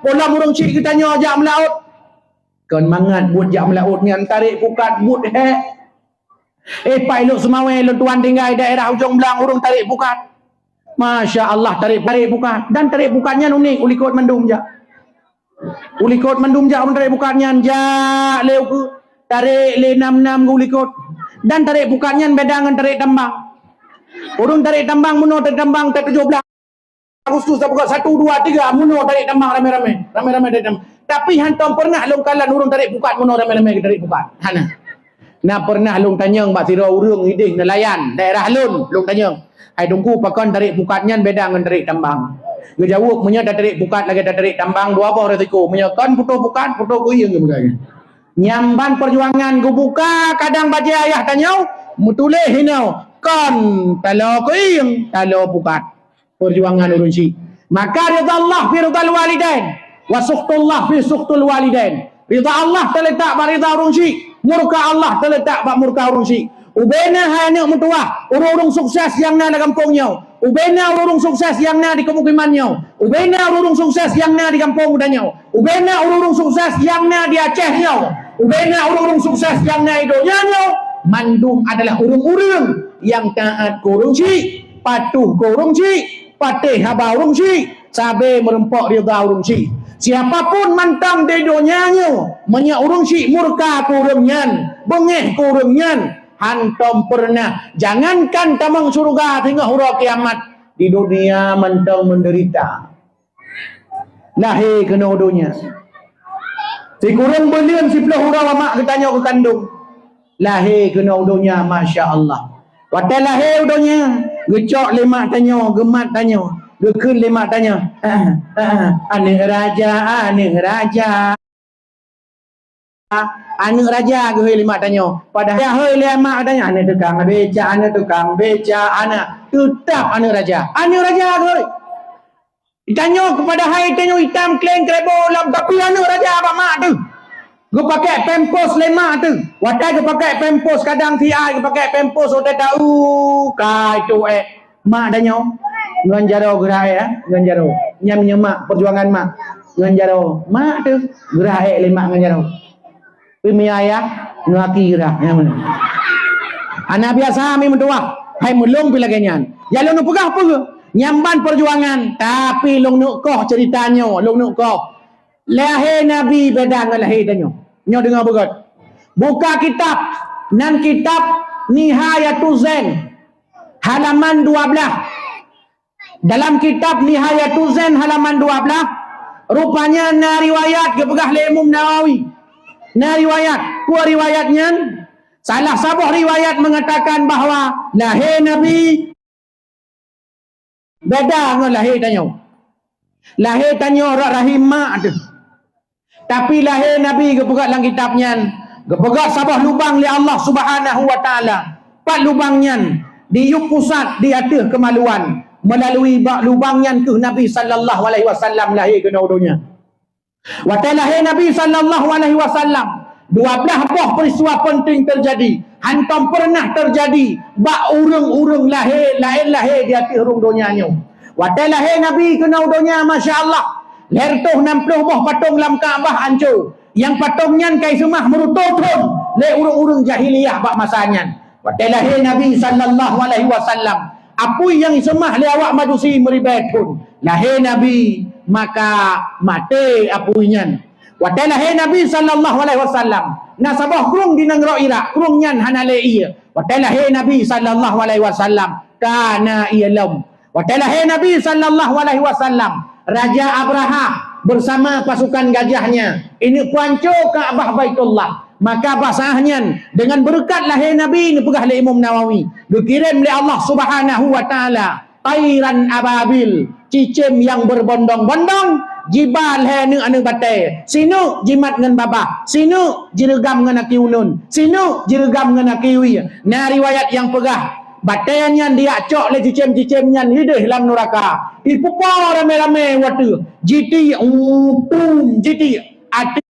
Polom ureueng chik geutanyoe jak meulaôt. Kon mangat buet jak meulaôt nyan tarek pukat buet hék. Eh, pai lôn seumawé lôn tuan tinggai daerah Ujong Blang ureueng tarek pukat. Masya Allah, tarek, tarek pukat. Dan tarek pukat nyan unik, u likot mandum jak. U likot mandum jak, ureuëng tarek pukat nyan jak lé ukeue, tarek lé nam-nam u likot. Dan tarek pukat nyan beda ngon tarek tambang. Ureuëng tarek tambang meunoe tarek tambang tanggal tujoh blaih Agustus, tapeugah satu, dua, tiga, meunoe tarek tambang ramé-ramé. Ramé-ramé tarek tambang. Tapi hantom pernah lôn kalon ureuëng tarek pukat meunoe ramé-ramé tarek pukat. Hana. Na pernah lôn tanyong bak sidroe ureuëng idéh neulayan daerah lôn, lôn tanyong, "Hai Teungku, pakon tarek pukat nyan beda ngon tarek tambang?" Geujaweueb, "Meunyoe tatarek pukat lagée tatarek tambang, dua boh resiko. Meunyoe kon putôh pukat, putôh keuieng," geupeugah. Nyan ban peujuangan geubuka kadang bajée ayah tanyoe, meutuléh inoe, "Kon taloe keuieng, taloe pukat." Peujuangan ureuëng syiek. Maka ridha Allah fi ridhal walidain, wa sukhtullah fi sukhtul walidain. Ridha Allah teuletak bak ridha ureuëng syiek, murka Allah teuletak bak murka ureuëng syiek. Ubena hai aneuëk meutuwah, ureuëng-ureuëng sukses nyang na lam gampông nyoe. Ubena ureuëng-ureuëng sukses nyang na di pemukiman nyoe. Ubena ureuëng-ureuëng sukses nyang na di gampông geutanyoe. Ubena ureuëng-ureuëng sukses nyang na di Aceh nyoe. Ubena ureuëng-ureuëng sukses nyang na di donya nyoe. Mandum adalah ureuëng-ureuëng nyang taát keu ureuëng syiek, patuh keu ureuëng syiek, patéh haba ureuëng syiek, sabe meurumpok ridha ureuëng syiek. Siapapun mantong di donya nyoe, meunyoe ureuëng syiek murka keu ureuëng nyan, beungéh keu ureuëng nyan, hantom peureunah, jangankan tamong syeuruga singoh uroe kiamat, di donya mantong meudeurita. Lahé keunoe donya. Sikureueng buleuen siplôh uroe mak geutanyoe geukandong. Lahé keunoe donya, masya Allah. Watée lahé u donya, geucok lé mak tanyoe, geumat tanyoe, geukheun lé mak tanyoe, "Aneuëk raja, aneuëk raja." Aneuëk raja geuhôi lé mak tanyoe. Padahai hôi lé mak tanyoe, "Aneuëk tukang beca, aneuëk tukang beca, aneuëk." Teutap aneuëk raja. Aneuëk raja geuhôi. Tanyoe keupada hai tanyoe itam kleng krebo lam, tapi aneuëk raja bak mak teuh. Geupakai pampers lé mak teuh. Watée geupakai pampers kadang si ai geupakai pampers watée tau kai tu eh. Mak tanyoe ngon jaroe geura eh, ngon jaroe. Nyam nyoe mak perjuangan mak. Ngon jaroe mak teuh geura eh lé mak ngon jaroe. Pih mi ayah ngon aki geura. Nyam. Anak biasa mi meutuah. Hai meulong pi lagée nyan. Ya lôn peugah peue? Nyamban perjuangan, tapi lôn neuk koh cerita nyoe, lôn neuk koh. Lahé Nabi beda ngon lahé tanyoe. Nyoe deungoe beugét. Buka kitab, nan kitab Nihayatuz Zain, halaman dua belas. Dalam kitab Nihayatuz Zain halaman dua belas, rupanya na riwayat geupeugah lé Imam Nawawi. Na riwayat, peue riwayat nyan? Salah saboh riwayat mengatakan bahwa lahé Nabi beda ngon lahé tanyoe. Lahé tanyoe rot rahim mak teuh. Tapi lahé Nabi geupeugah lam kitab nyan, geupeugah saboh lubang lé Allah Subhanahu wa Taala. Pat lubang nyan, di yub pusat di ateueh keumaluan. Meulalu bak lubang nyan keuh Nabi sallallahu alaihi wasallam lahé keunoe donya. Watée lahé Nabi sallallahu alaihi wasallam, dua belas boh peristiwa penting terjadi, hantom pernah terjadi bak ureuëng-ureuëng lahé laén lahé di ateueh rhueng donya nyoe. Watée lahé Nabi keunoe donya, masya Allah, lhée reutôh nam ploh boh patong lam Ka'bah anco. Nyang patong nyan kai seumah meurutoe thon lé ureuëng-ureuëng jahiliyah bak masa nyan. Watée lahé Nabi sallallahu alaihi wasallam, apui nyang iseumah lé awak majusi meuribée thon. Lahé Nabi, maka maté apui nyan. Watée lahé Nabi sallallahu alaihi wasallam, na saboh krueng di nanggroe Irak, krueng nyan hana lé ié. Watée lahé Nabi sallallahu alaihi wasallam, ka na ié lom. Watée lahé Nabi sallallahu alaihi wasallam, Raja Abrahah bersama pasukan gajahnya ini peuanco Ka'bah Baitullah. Maka bak saat nyan, dengan beureukat lahé Nabi, neupeugah lé Imam Nawawi, geukirém lé Allah Subhanahu wa Taala tairan ababil, cicém nyang berbondong-bondong, jiba lhée aneuëk-aneuëk batée, sineuk jimat ngon babah, sineuk jireugam ngon aki ulôn, sineuk jireugam ngon aki wie. Na riwayat nyang peugah, batée nyan dijak cok lé cicém-cicém nyan hideh lam nuraka. Ipupo ramé-ramé watée jitiek, utum jitiek ateueh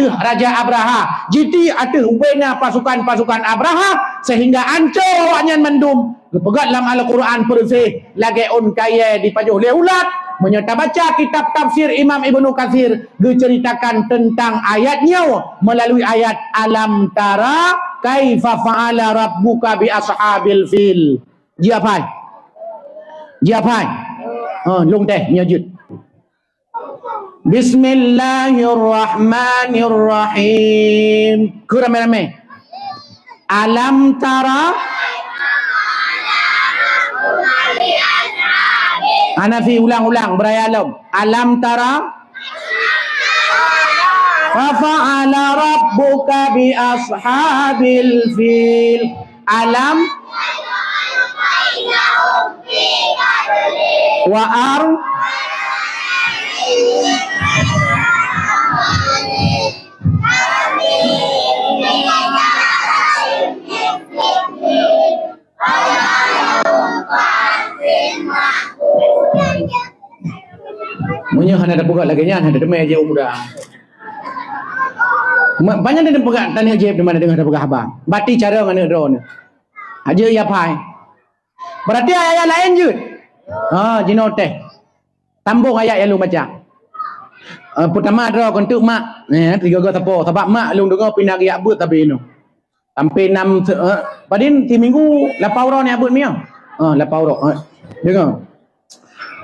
Raja Abraha, jitiek ateueh ubena pasukan-pasukan Abraha, sehingga anco awaknyan mandum. Geupeugét lam Al-Quran peureuséh lagée ôn kayée dipajoh lé ulat. Meunyoe tabaca kitab tafsir Imam Ibnu Katsir, geuceuritakan teuntang ayat nyoe meulalui ayat, "Alam tara kaifa fa'ala rabbuka bi ashabil fil." Jiapai. Jihafai. Ha, lôn teh, nyoe jeuet. Bismillahirrahmanirrahim. Keu ramé-ramé. Alam tara. Hanafi, ulang-ulang, beuraya lom. Alam tara. Fa fa'ala rabbuka bi ashabil fil. Alam. Wa ar. Meunyoe hana tapeugah lagèe nyan, hana teumé jeuet u muda. Ma-, banyak tapeugah, taneuk jép di mana deungon tapeugah haba. Bati cara ngon aneuk droeneuh. Aja ia pai. Berarti ayat laén jeuet. Ha, jinoe teh. Tambong ayat nyang lôn baca. Eh, peutama droe keu enteuk mak. Eh, tiga-tiga sapo. Sabab mak lôn deungoe pih na geujak beuet sabe inoe. Sampai enam se-, eh, padin siminggu lapan uroe nyan beuet miyueb. Ah, lapan uroe. Eh, deungoe.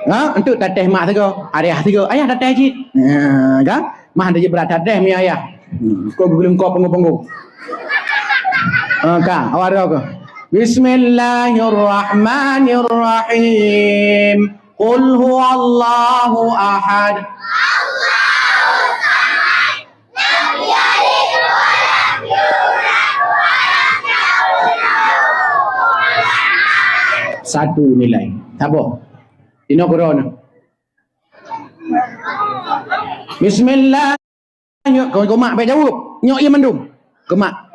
Ha, enteuk tateh mak sigoe, ayah sigoe. Ayah tateh cit. Ha, kan? Mah dah jeuet brat tateh mi ayah. Hmm, kok geuleungkop punggong-punggong. Ha, ka, awak droe keuh. Bismillahirrahmanirrahim. Qul huwallahu ahad. Satu nilai. Saboh. Inoe gurèe nyoe. Bismillah. Nyoe, keu, keu mak bèk jaweueb. Nyoe ie mandum. Keu mak.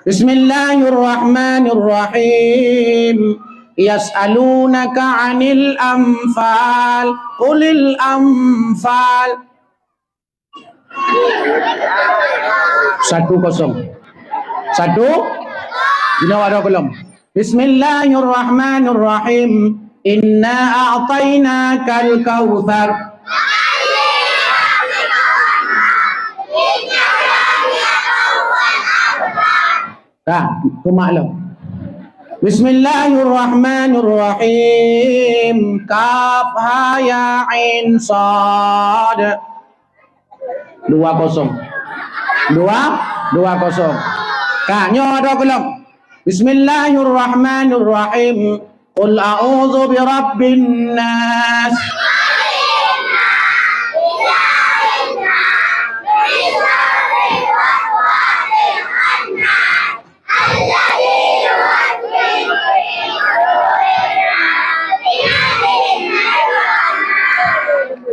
Bismillahirrahmanirrahim. Yas'alunaka 'anil anfal. Qulil anfal. Satu kosong. Satu. Jinoe ada belum? Bismillahirrahmanirrahim. Inna a'tainakal kautsar. Ka, keu mak lom. Bismillahirrahmanirrahim. Kaf ha ya ain sad. Dua kosong. Dua, dua kosong. Ka, nyoe ada keu lom. Bismillahirrahmanirrahim. Qul a'udzu birabbin nas.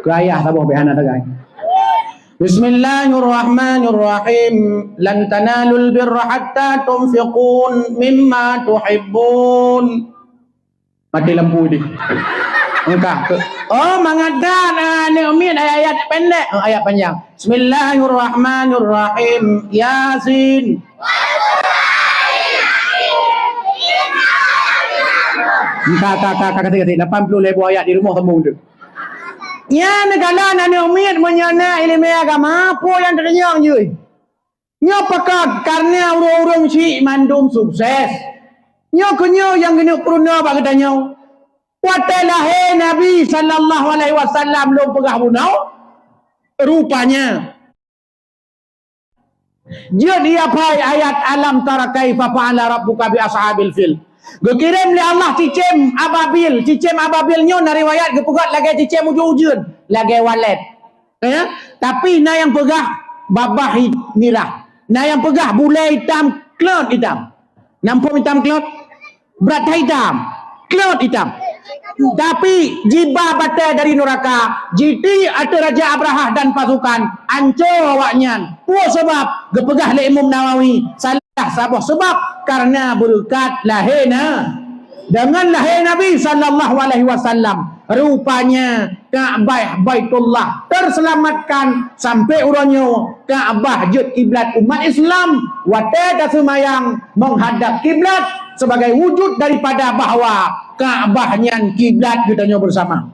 Keu ayah saboh bèk hana sagai. Bismillahirrahmanirrahim. Lan tanalul birra hatta tunfiqu mimma tuhibbun. Mati lampu di. Engkah. Oh, mangat that, ah, aneuk miet ayat-ayat pendek. Oh, ayat panjang. Bismillahirrahmanirrahim. Yasin. Ka, ka, ka, ka, ka, ka, lapan ploh lhèe boh ayat di rumoh sambông tu. Nyan neukalon aneuk miet meunyoe na ileumèe agama, peue nyang teudeungoe jih? Nyoe pakon? Kareuna ureueng-ureueng syiek mandum sukses. Nyoe keuh nyoe nyang keuneuk peurunoe bak geutanyoe. Watèe lahé Nabi sallallahu alaihi wasallam lôn peugah bunoe, rupanya jeuet ia pai ayat alam tara kaifa fa'ala rabbuka bi ashabil fil. Geukirém lé Allah cicém ababil. Cicém ababil nyoe na riwayat geupeugöt lagèe cicém ujeuen-ujeuen, lagèe walet. Ya, tapi na nyang peugah babah hi-, mirah. Na nyang peugah bulèe itam, klot itam. Nam phom itam klot? Brat that itam. Klot itam. Tapi jiba batèe dari nuraka, jitiek ateueh Raja Abrahah dan pasukan, anco awaknyan. Peue sabab? Geupeugah lé Imam Nawawi, salah saboh sabab kareuna beureukat lahé na. Deungon lahé Nabi sallallahu alaihi wasallam, rupanya Ka'bah Baitullah teuseulamatkan. Sampoe uroe nyoe Ka'bah jeuet kiblat umat Islam. Watèe taseumayang meuhadap kiblat sebagai wujud daripada bahwa Ka'bah nyan kiblat geutanyoe beusama.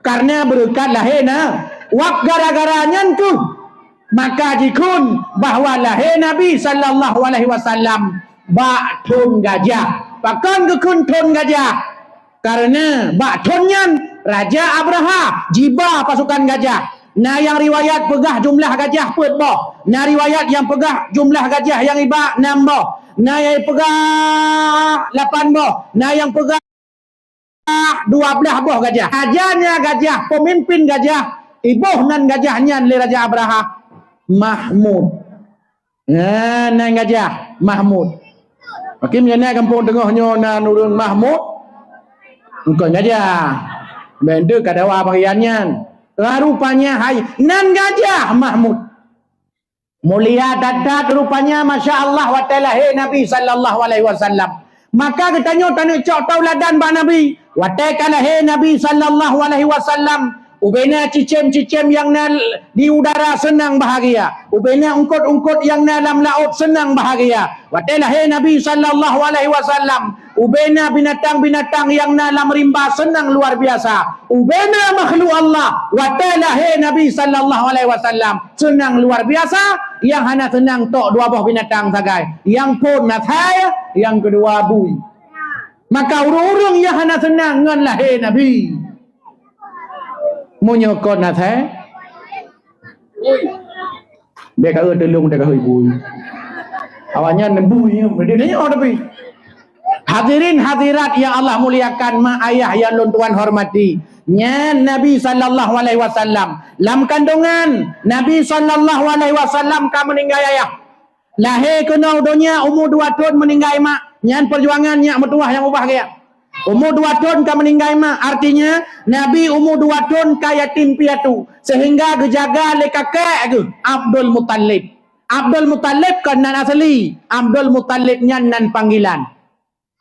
Kareuna beureukat lahé na, wak gara-gara nyan keuh maka jikheun bahwa lahé Nabi sallallahu alaihi wasallam bak thon gajah. Pakon geukheun thon gajah? Kareuna bak thon nyan Raja Abraha jiba pasukan gajah. Na nyang riwayat peugah jumlah gajah peuet boh, na riwayat nyang peugah jumlah gajah nyang iba nam boh, na nyang peugah lapan boh, na nyang peugah dua blaih boh gajah. Raja nyan gajah, peumimpin gajah, iboh nan gajah nyan lé Raja Abraha, Mahmud. Nah, nan gajah, Mahmud. Makin meunyoe na gampông teungoh nyoe na ureuëng Mahmud, kon gajah. Bék deuh ka dawa bagian nyan. Rupanya hai nan gajah Mahmud. Mulia that-that rupanya, masya Allah, watée lahé Nabi sallallahu alaihi wasallam. Maka geutanyoe taneuk cok tauladan bak Nabi. Watée ka lahé Nabi sallallahu alaihi wasallam, ubena cicém-cicém nyang na di udara seunang bahagia. Ubena eungkot-eungkot nyang na lam laôt seunang bahagia. Watée lahé Nabi sallallahu alaihi wasallam, ubena binatang-binatang nyang na lam rimba seunang luar biasa. Ubena makhluk Allah, watée lahé Nabi sallallahu alaihi wasallam, seunang luar biasa, nyang hana seunang tok dua boh binatang sagai. Nyang phon asai, nyang keudua bui. Maka ureuëng-ureuëng nyang hana seunang ngon lahé Nabi, meunyoe kon asai, bék ka eu tulông, bék ka eu bui. Awaknyan bui, dia nyoe tapi. Hadirin hadirat yang Allah muliakan, mak ayah yang lôn tuan hormati. Nyan Nabi sallallahu alaihi wasallam. Lam kandungan, Nabi sallallahu alaihi wasallam ka meuninggai ayah. Lahé keunoe donya umu dua thon meuninggai mak. Nyan peujuangan nyak meutuwah nyang ubah gaya. Umu dua thon ka meuninggai mak, artinya Nabi umu dua thon ka yatim piatu, sehingga geujaga lé kakek geuh Abdul Muttalib. Abdul Muttalib kon nan asli, Abdul Muttalib nyan nan panggilan.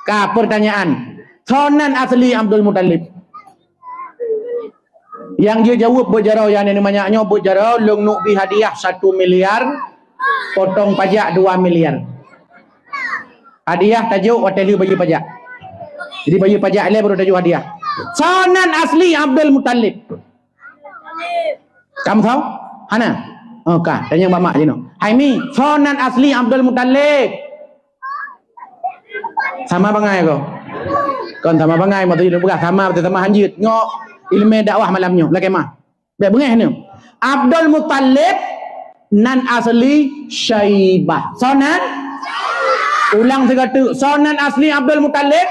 Ka pertanyaan, soe nan asli Abdul Muttalib? Nyang jeuet jaweueb beujaroe, nyang nyoe manyak nyoe beujaroe, lôn neuk bri hadiah satu miliar, potong pajak dua miliar. Hadiah tajok watée lheueh bayeue pajak. Jadi bayeue pajak lé baru tajok hadiah. Soe nan asli Abdul Muttalib? Kamu tahu? Hana? Oh, ka. Tanyong bak mak jinoe. Hai mi, soe nan asli Abdul Muttalib? Sama bangai ko. Kon sama bangai, maksud jinoe peugah sama, sama hanjeuet. Ngok ilmu dakwah malam nyoe, lakée mah. Bék beungéh nyoe. Abdul Muttalib nan asli Syaibah. Soe nan? Ulang sigoe teuk. Soe nan asli Abdul Muttalib?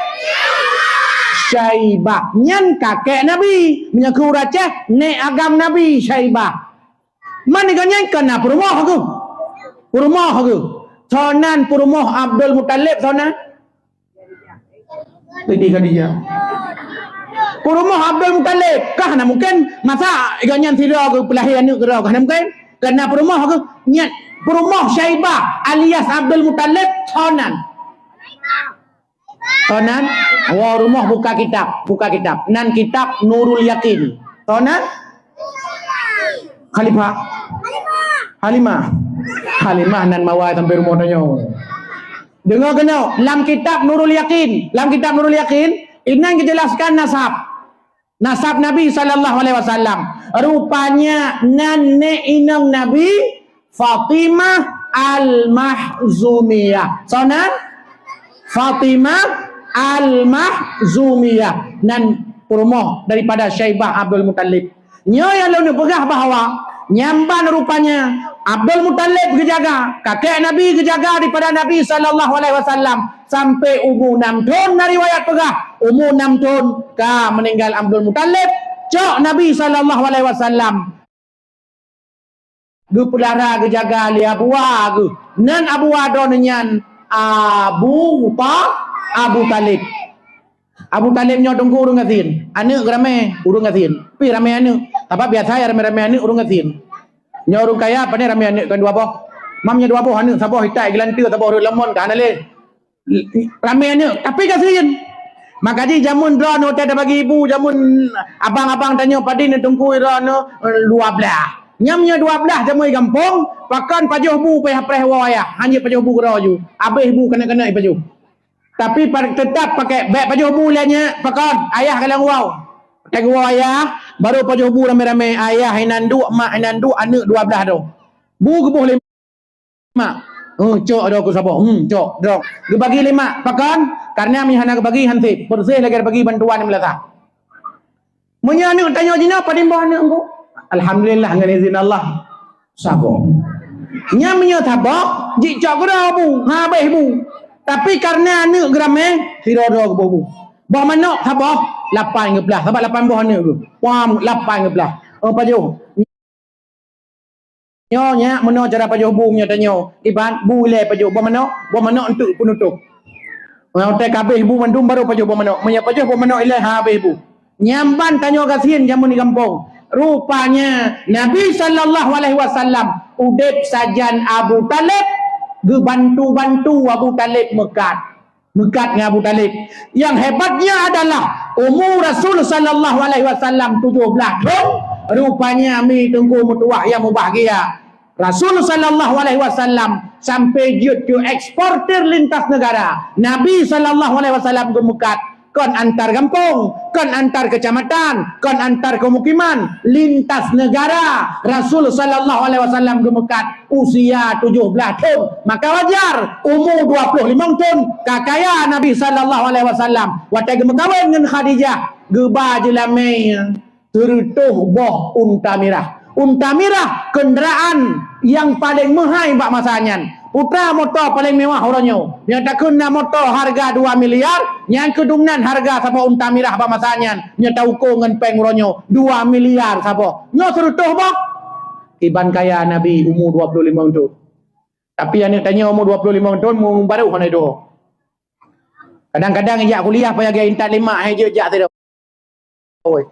Syaibah. Nyan kakek Nabi. Meunyoe keu ureuëng Aceh, nék agam Nabi Syaibah. Man geuh nyan ka na peurumoh geuh. Peurumoh geuh. Soe nan peurumoh Abdul Muttalib, soe nan? Siti Khadijah. Peurumoh Abdul Muttalib, ka hana mungken masa gobnyan sidroe geupeulahé aneuk keudroe, ka hana mungken. Ka na peurumoh geuh, nyan peurumoh Syaibah alias Abdul Muttalib, soe nan? Soe nan? Woe rumoh buka kitab, buka kitab. Nan kitab Nurul Yakin. Soe nan? Khalifah. Halimah. Halimah nan mawai sampai rumoh tanyoe. Deungoe keunoe, lam kitab Nurul Yakin, lam kitab Nurul Yakin, inan geujelaskan nasab. Nasab Nabi sallallahu alaihi wasallam. Rupanya nan nék inong Nabi Fatimah Al-Makhzumiyah. Soe nan? Fatimah Al-Makhzumiyah. Nan peurumoh daripada Syaibah Abdul Muttalib. Nyoe nyang lôn peugah bahwa nyan ban rupanya Abdul Muttalib geujaga, kakek Nabi geujaga daripada Nabi sallallahu alaihi wasallam sampai umu enam thon, na riwayat peugah umu enam thon ka meuninggai Abdul Muttalib, cok Nabi sallallahu alaihi wasallam geupeulara geujaga lé abua geuh. Nan abua droeneuh nyan Abu Ta-, Abu Talib. Abu Talib nyoe teungku ureuëng gasien, aneuk ramé ureuëng gasien. Pi ramé aneuk, sabab biasa nyang ramé-ramé aneuk ureuëng gasien. Nyoe ureuëng kaya pane ramé aneuk kon dua boh. Mam nyoe dua boh aneuk, saboh itak geulanteue, saboh rot lamon ka hana lé. Ramé aneuk, tapi gasien. Maka jih jameun droeneuh watée tabagi bu, jameun abang-abang tanyoe padum teungku droeneuh, dua blaih. Nyam nyoe dua blaih jameun gampông, pakon pajoh bu payah preh woe ayah, hana pajoh bu keudroe ju. Abéh bu keuneuk-keuneuk ipajoh. Tapi pa-, teutap pakai, bék pajoh bu lé nyak, pakon ayah ka lam woe. Watée geuwoe ayah, baru pajoh bu ramé-ramé, ayah inan duek, mak inan duek, aneuk dua blaih droe. Bu geuboh lé mak. Hmm, cok droe keu saboh. Hmm, cok droe. Geubagi lé mak. Pakon? Karena meunyoe hana geubagi, han sép. Peureséh lagèe bagi bantuan di meulasah. Meunyoe aneuk tanyoe jinoe, padum boh aneuk engko? Alhamdulillah, ngon izin Allah. Saboh. Nyan meunyoe saboh, jicok keudroe bu, habéh bu. Tapi karena aneuk geuramé, sidroe-droe geuboh bu. Boh manok saboh, lapan geuplah. Sabab lapan boh aneuk geuh. Wah, lapan geuplah. Oh, pajoh. Nyoe nyak meunoe cara pajoh bu meunyoe tanyoe. Iban bu ilèe pajoh boh manok, boh manok eunteuk peunutôp. Meunyoe watèe ka habéh bu mandum baru pajoh boh manok. Meunyoe pajoh boh manok ilèe ha habéh bu. Nyan ban tanyoe gasien jameun di gampông. Rupanya Nabi sallallahu alaihi wasallam udép sajan Abu Thalib, geubantu-bantu Abu Thalib meukat. Meukat ngon Abu Thalib. Yang hebatnya adalah umu Rasul sallallahu alaihi wasallam tujoh blah thon, rupanya mi teungku meutuwah nyang mubahgia. Rasul sallallahu alaihi wasallam sampai jeuet keu eksportir lintas negara. Nabi sallallahu alaihi wasallam geumeukat kon antar gampông, kon antar kecamatan, kon antar kemukiman, lintas negara. Rasul sallallahu alaihi wasallam geumeukat usia tujoh blah thon, maka wajar umu dua ploh limong thon ka kaya Nabi sallallahu alaihi wasallam. Watèe geumeukawen ngon Khadijah, geuba jeulamé sireutoh boh unta mirah. Unta mirah kendaraan nyang paleng meuhai bak masa nyan. Peue teuma moto paleng mewah uroe nyoe. Nyoe takheun na moto harga dua miliar, nyan keudum nan harga saboh unta mirah bak masa nyan. Nyoe tauko ngon péng uroe nyoe, dua miliar saboh. Nyoe sireutoh boh. Iban kaya Nabi umu dua ploh limong thon. Tapi aneuk tanyoe umu dua ploh limong thon, mu baru hana duek. Kadang-kadang ijak kuliah payah geuintat lima, hai jeuet jak sidroe. Oi.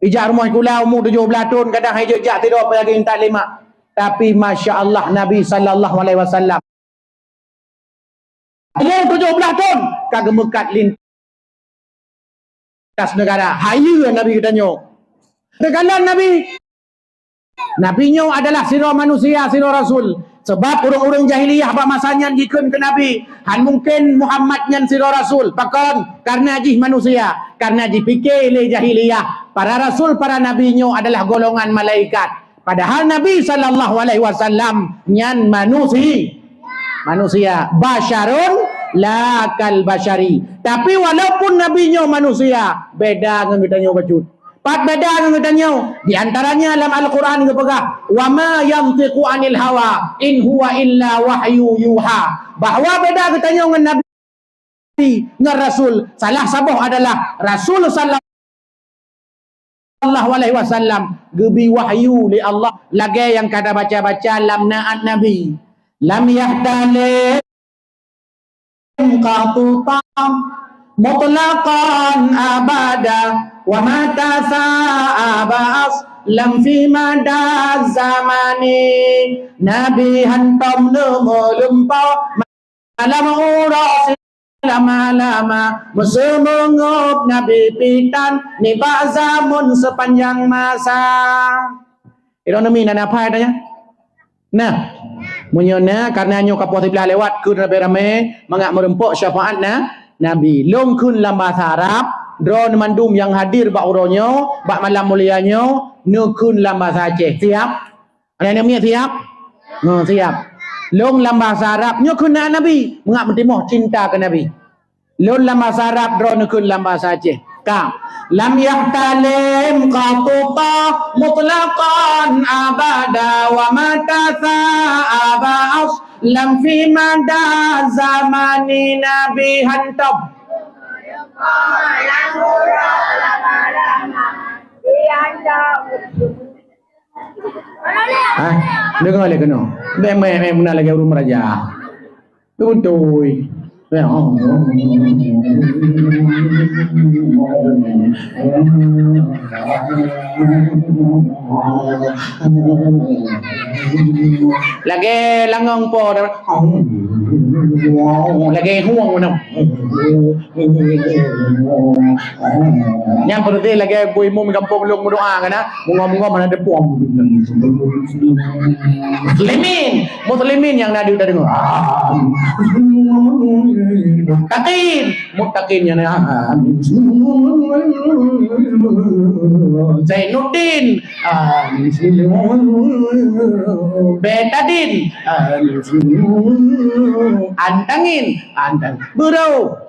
Ijak rumoh sikula umu tujoh blah thon, kadang hai jeuet jak sidroe payah geuintat lima. Tapi masya Allah, Nabi sallallahu alaihi wasallam umu tujoh blah thon ka geumeukat lintas negara. Hayeue Nabi geutanyoe. Teukalon Nabi. Nabi nyoe adalah sidroe manusia, sidroe rasul. Sabab ureuëng-ureuëng jahiliyah bak masa nyan jikheun keu Nabi, "Han mungken Muhammad nyan sidroe rasul." Pakon? Karena jih manusia, karena jipike lé jahiliyah, para rasul, para nabi nyoe adalah golongan malaikat. Padahal Nabi sallallahu alaihi wasallam nyan manusi-, manusia, basyarun la kal basyari. Tapi walaupun Nabi nyoe manusia, beda ngon geutanyoe bacut. Pat beda ngon geutanyoe? Di antaranya lam Al-Quran geupeugah, "Wa ma yantiqu anil hawa, in huwa illa wahyu yuha." Bahwa beda geutanyoe ngon Nabi, ngon Rasul, salah saboh adalah Rasul sallallahu alaihi wasallam geubi wahyu lé Allah, lagée nyang ka tabaca-baca lam naat Nabi. Lam yahtalim qatuta mutlaqan abada, wa mata sa'aba aslam fi mada zamani. Nabi hantom neumeulumpo malam uroe silama-lama, meuseumeungeup Nabi pitan nibak zamun sepanjang masa. Droeneuh mi na nafai tanya? Nah, meunyoe na, karena nyoe ka poh siblaih lewat, keu ramé-ramé mangat meurumpok syafaat na, Nabi. Lôn kheun lam bahasa Arab, droeneuh mandum nyang hadir bak uroe nyoe, bak malam mulia nyoe, neukheun lam bahasa Aceh. Siap? Aneuk-aneuk miet siap? Ha, siap. Lôn lam bahasa Arab, nyoe kheun na Nabi, mangat meutimoh cinta keu Nabi. Lôn lam bahasa Arab, droeneuh kheun lam bahasa Aceh. Ka. Lam yahtalim qatuta mutlaqan abada, wa mata sa'aba aslam fi mada zamani. Nabi hantom. Ha? Deungoe lé keunoe. Bèk meu'èk-meu'èk meunan lagèe ureueng meuraja. Beutôi. Lagèe langong po, lagèe hueng meunan. Nyan peureulèe lagèe bu imum gampông lôn meudoa kan, ah. Bungong-bungong mana depan. Muslimin, muslimin nyang na di tadeungoe. Muttaqin, muttaqin nyang na. Zainuddin, Betadin, Antangin, Antang, Bro.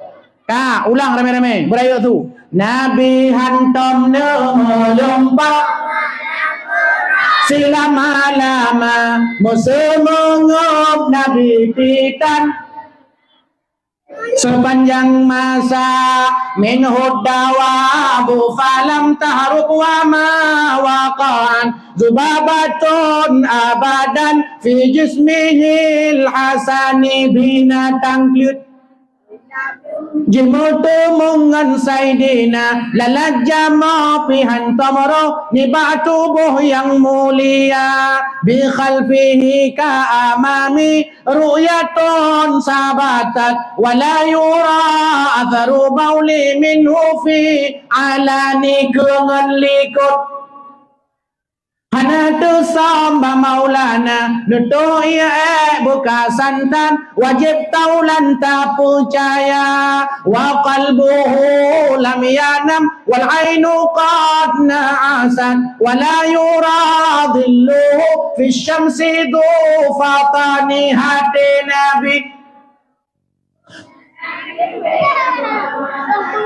Ya, ulang ramé-ramé, beurayeuk su. Nabi hantom neumeulumpoe silama-lama, meuseumangöp Nabi pih tan. Sepanjang masa, minhud dawabu falam tahruk wa ma waqa'an zubabatun abadan fi jismihil hasani, binatang kleuet jimeuteumong ngon Saidina, lalat jamoe pih hantom roh nibak tuboh nyang mulia, bi khalfihi ka amami ru'yatun sabatat, wa la yura atharu bauli minhu fi alani, keu ngon likot. Hana teusöm bak Maulana, neutôh ié ék beuka santan, wajéb taulan tapeucaya. Wa qalbuhu lam yanam, wal ainu qad na'asat, wa la yura dhilluhu fi syamsi dhu fatani, até Nabi.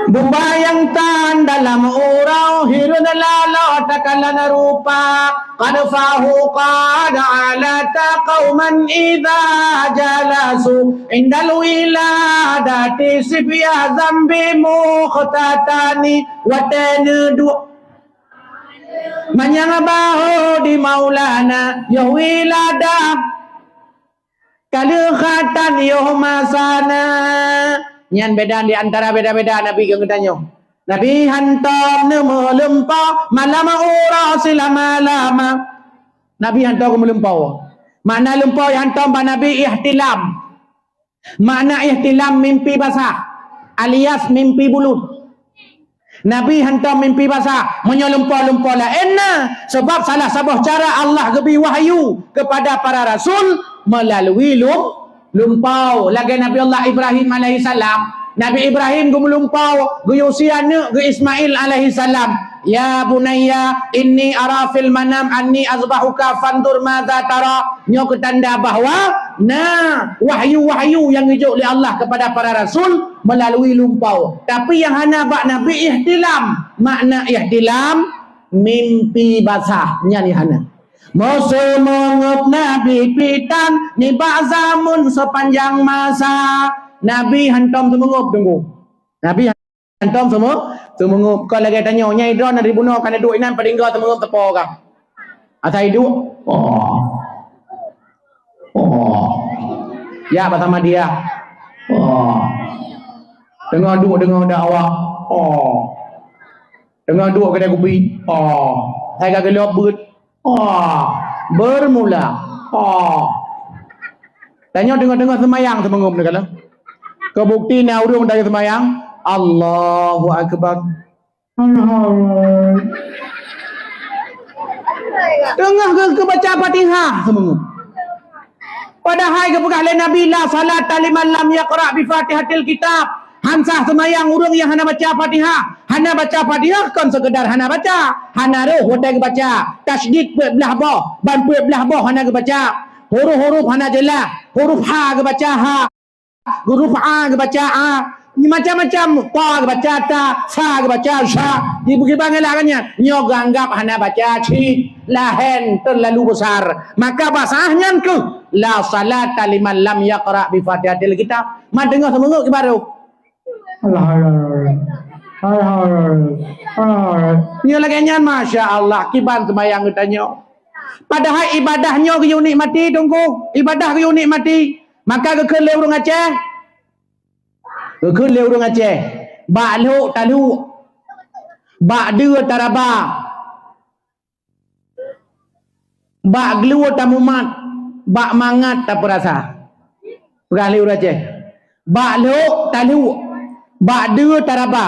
Bubayang tan dalam uroe, hireuen laloe takalon rupa. Qad fahu qad alata qauman idza jalasu, indal wiladati sibya zambi mukhtatani. Watée neuduek manyang baho di Maulana, yoh wiladah. Ka lheueh khatan yoh masana. Nyan beda di antara beda-beda Nabi ngon geutanyoe. Nabi hantom neumeulumpoe malam uroe silama-lama. Nabi hantom geumeulumpoe. Makna lumpoe hantom bak Nabi ihtilam. Makna ihtilam mimpi basah alias mimpi bulut. Nabi hantom mimpi basah, meunyoe lumpoe-lumpoe laén na, sabab salah saboh cara Allah geubri wahyu keupada para rasul meulalui lum-, lumpoe. Lagée Nabi Allah Ibrahim alaihissalam, Nabi Ibrahim geumeulumpoe, geuyue sie aneuëk geuh Ismail alaihissalam. "Ya bunayya, inni ara fil manam anni azbahuka fanzur madza tara." Nyoe keutanda bahwa na wahyu-wahyu nyang geujok lé Allah keupada para rasul meulalui lumpoe. Tapi nyang hana bak Nabi ihtilam. Makna ihtilam, mimpi basah. Nyan nyang hana. Meuseumangöp Nabi pih tan nibak zameun sepanjang masa. Nabi hantom seumangöp, Teungku. Nabi hantom seumeu-, seumangöp. Kon lagée tanyoe, nyai droeneuh di bunoe ka neuduek inan padinggoe seumangöp teupo ka. Asai duek. Oh. Oh. Ya, bersama dia. Oh. Teungoh duek, teungoh dakwah. Oh. Teungoh duek kedai kupi. Oh. Sai ka geulop beuet. Oh. Bermula. Oh. Tanyoe teungoh-teungoh seumayang seumangöp neukalon. Keu bukti na ureuëng dari seumayang, Allahu Akbar. Teungoh geu-, geubaca Fatihah seumangöp. Padahai geupeugah lé Nabi, "La salata liman lam yaqra bi Fatihatil Kitab." Han sah seumayang ureuëng nyang hana baca Fatihah. Hana baca Fatihah kon seukeudar hana baca. Hana rhoh watée geubaca. Tasydid peuet blaih boh, ban peuet blaih boh hana geubaca. Huruf-huruf hana jeulaih. Huruf ha geubaca ha. Huruf a geubaca a, macam-macam, ta geubaca ta, sa geubaca sa, dibuki bangai lah kan nyan. Nyoe geuanggap hana baca cit, laén teulalu besar. Maka basah nyan keuh, la salata liman lam yaqra bi Fatihatil Kitab. Man teungoh seumangöp kiban roh. Allah, Allah, Allah. Nyoe lagée nyan, masya Allah, kiban seumayang geutanyoe. Padahai ibadah nyoe geuyue nikmati, Teungku. Ibadah geuyue nikmati. Maka geukheun lé ureuëng Aceh. Geukheun lé ureuëng Aceh. Bak lhok talhok. Bak deue taraba. Bak gluwoe tamumat. Bak mangat tapeurasa. Peugah lé ureuëng Aceh. Bak lhok talhok. Bak deue taraba.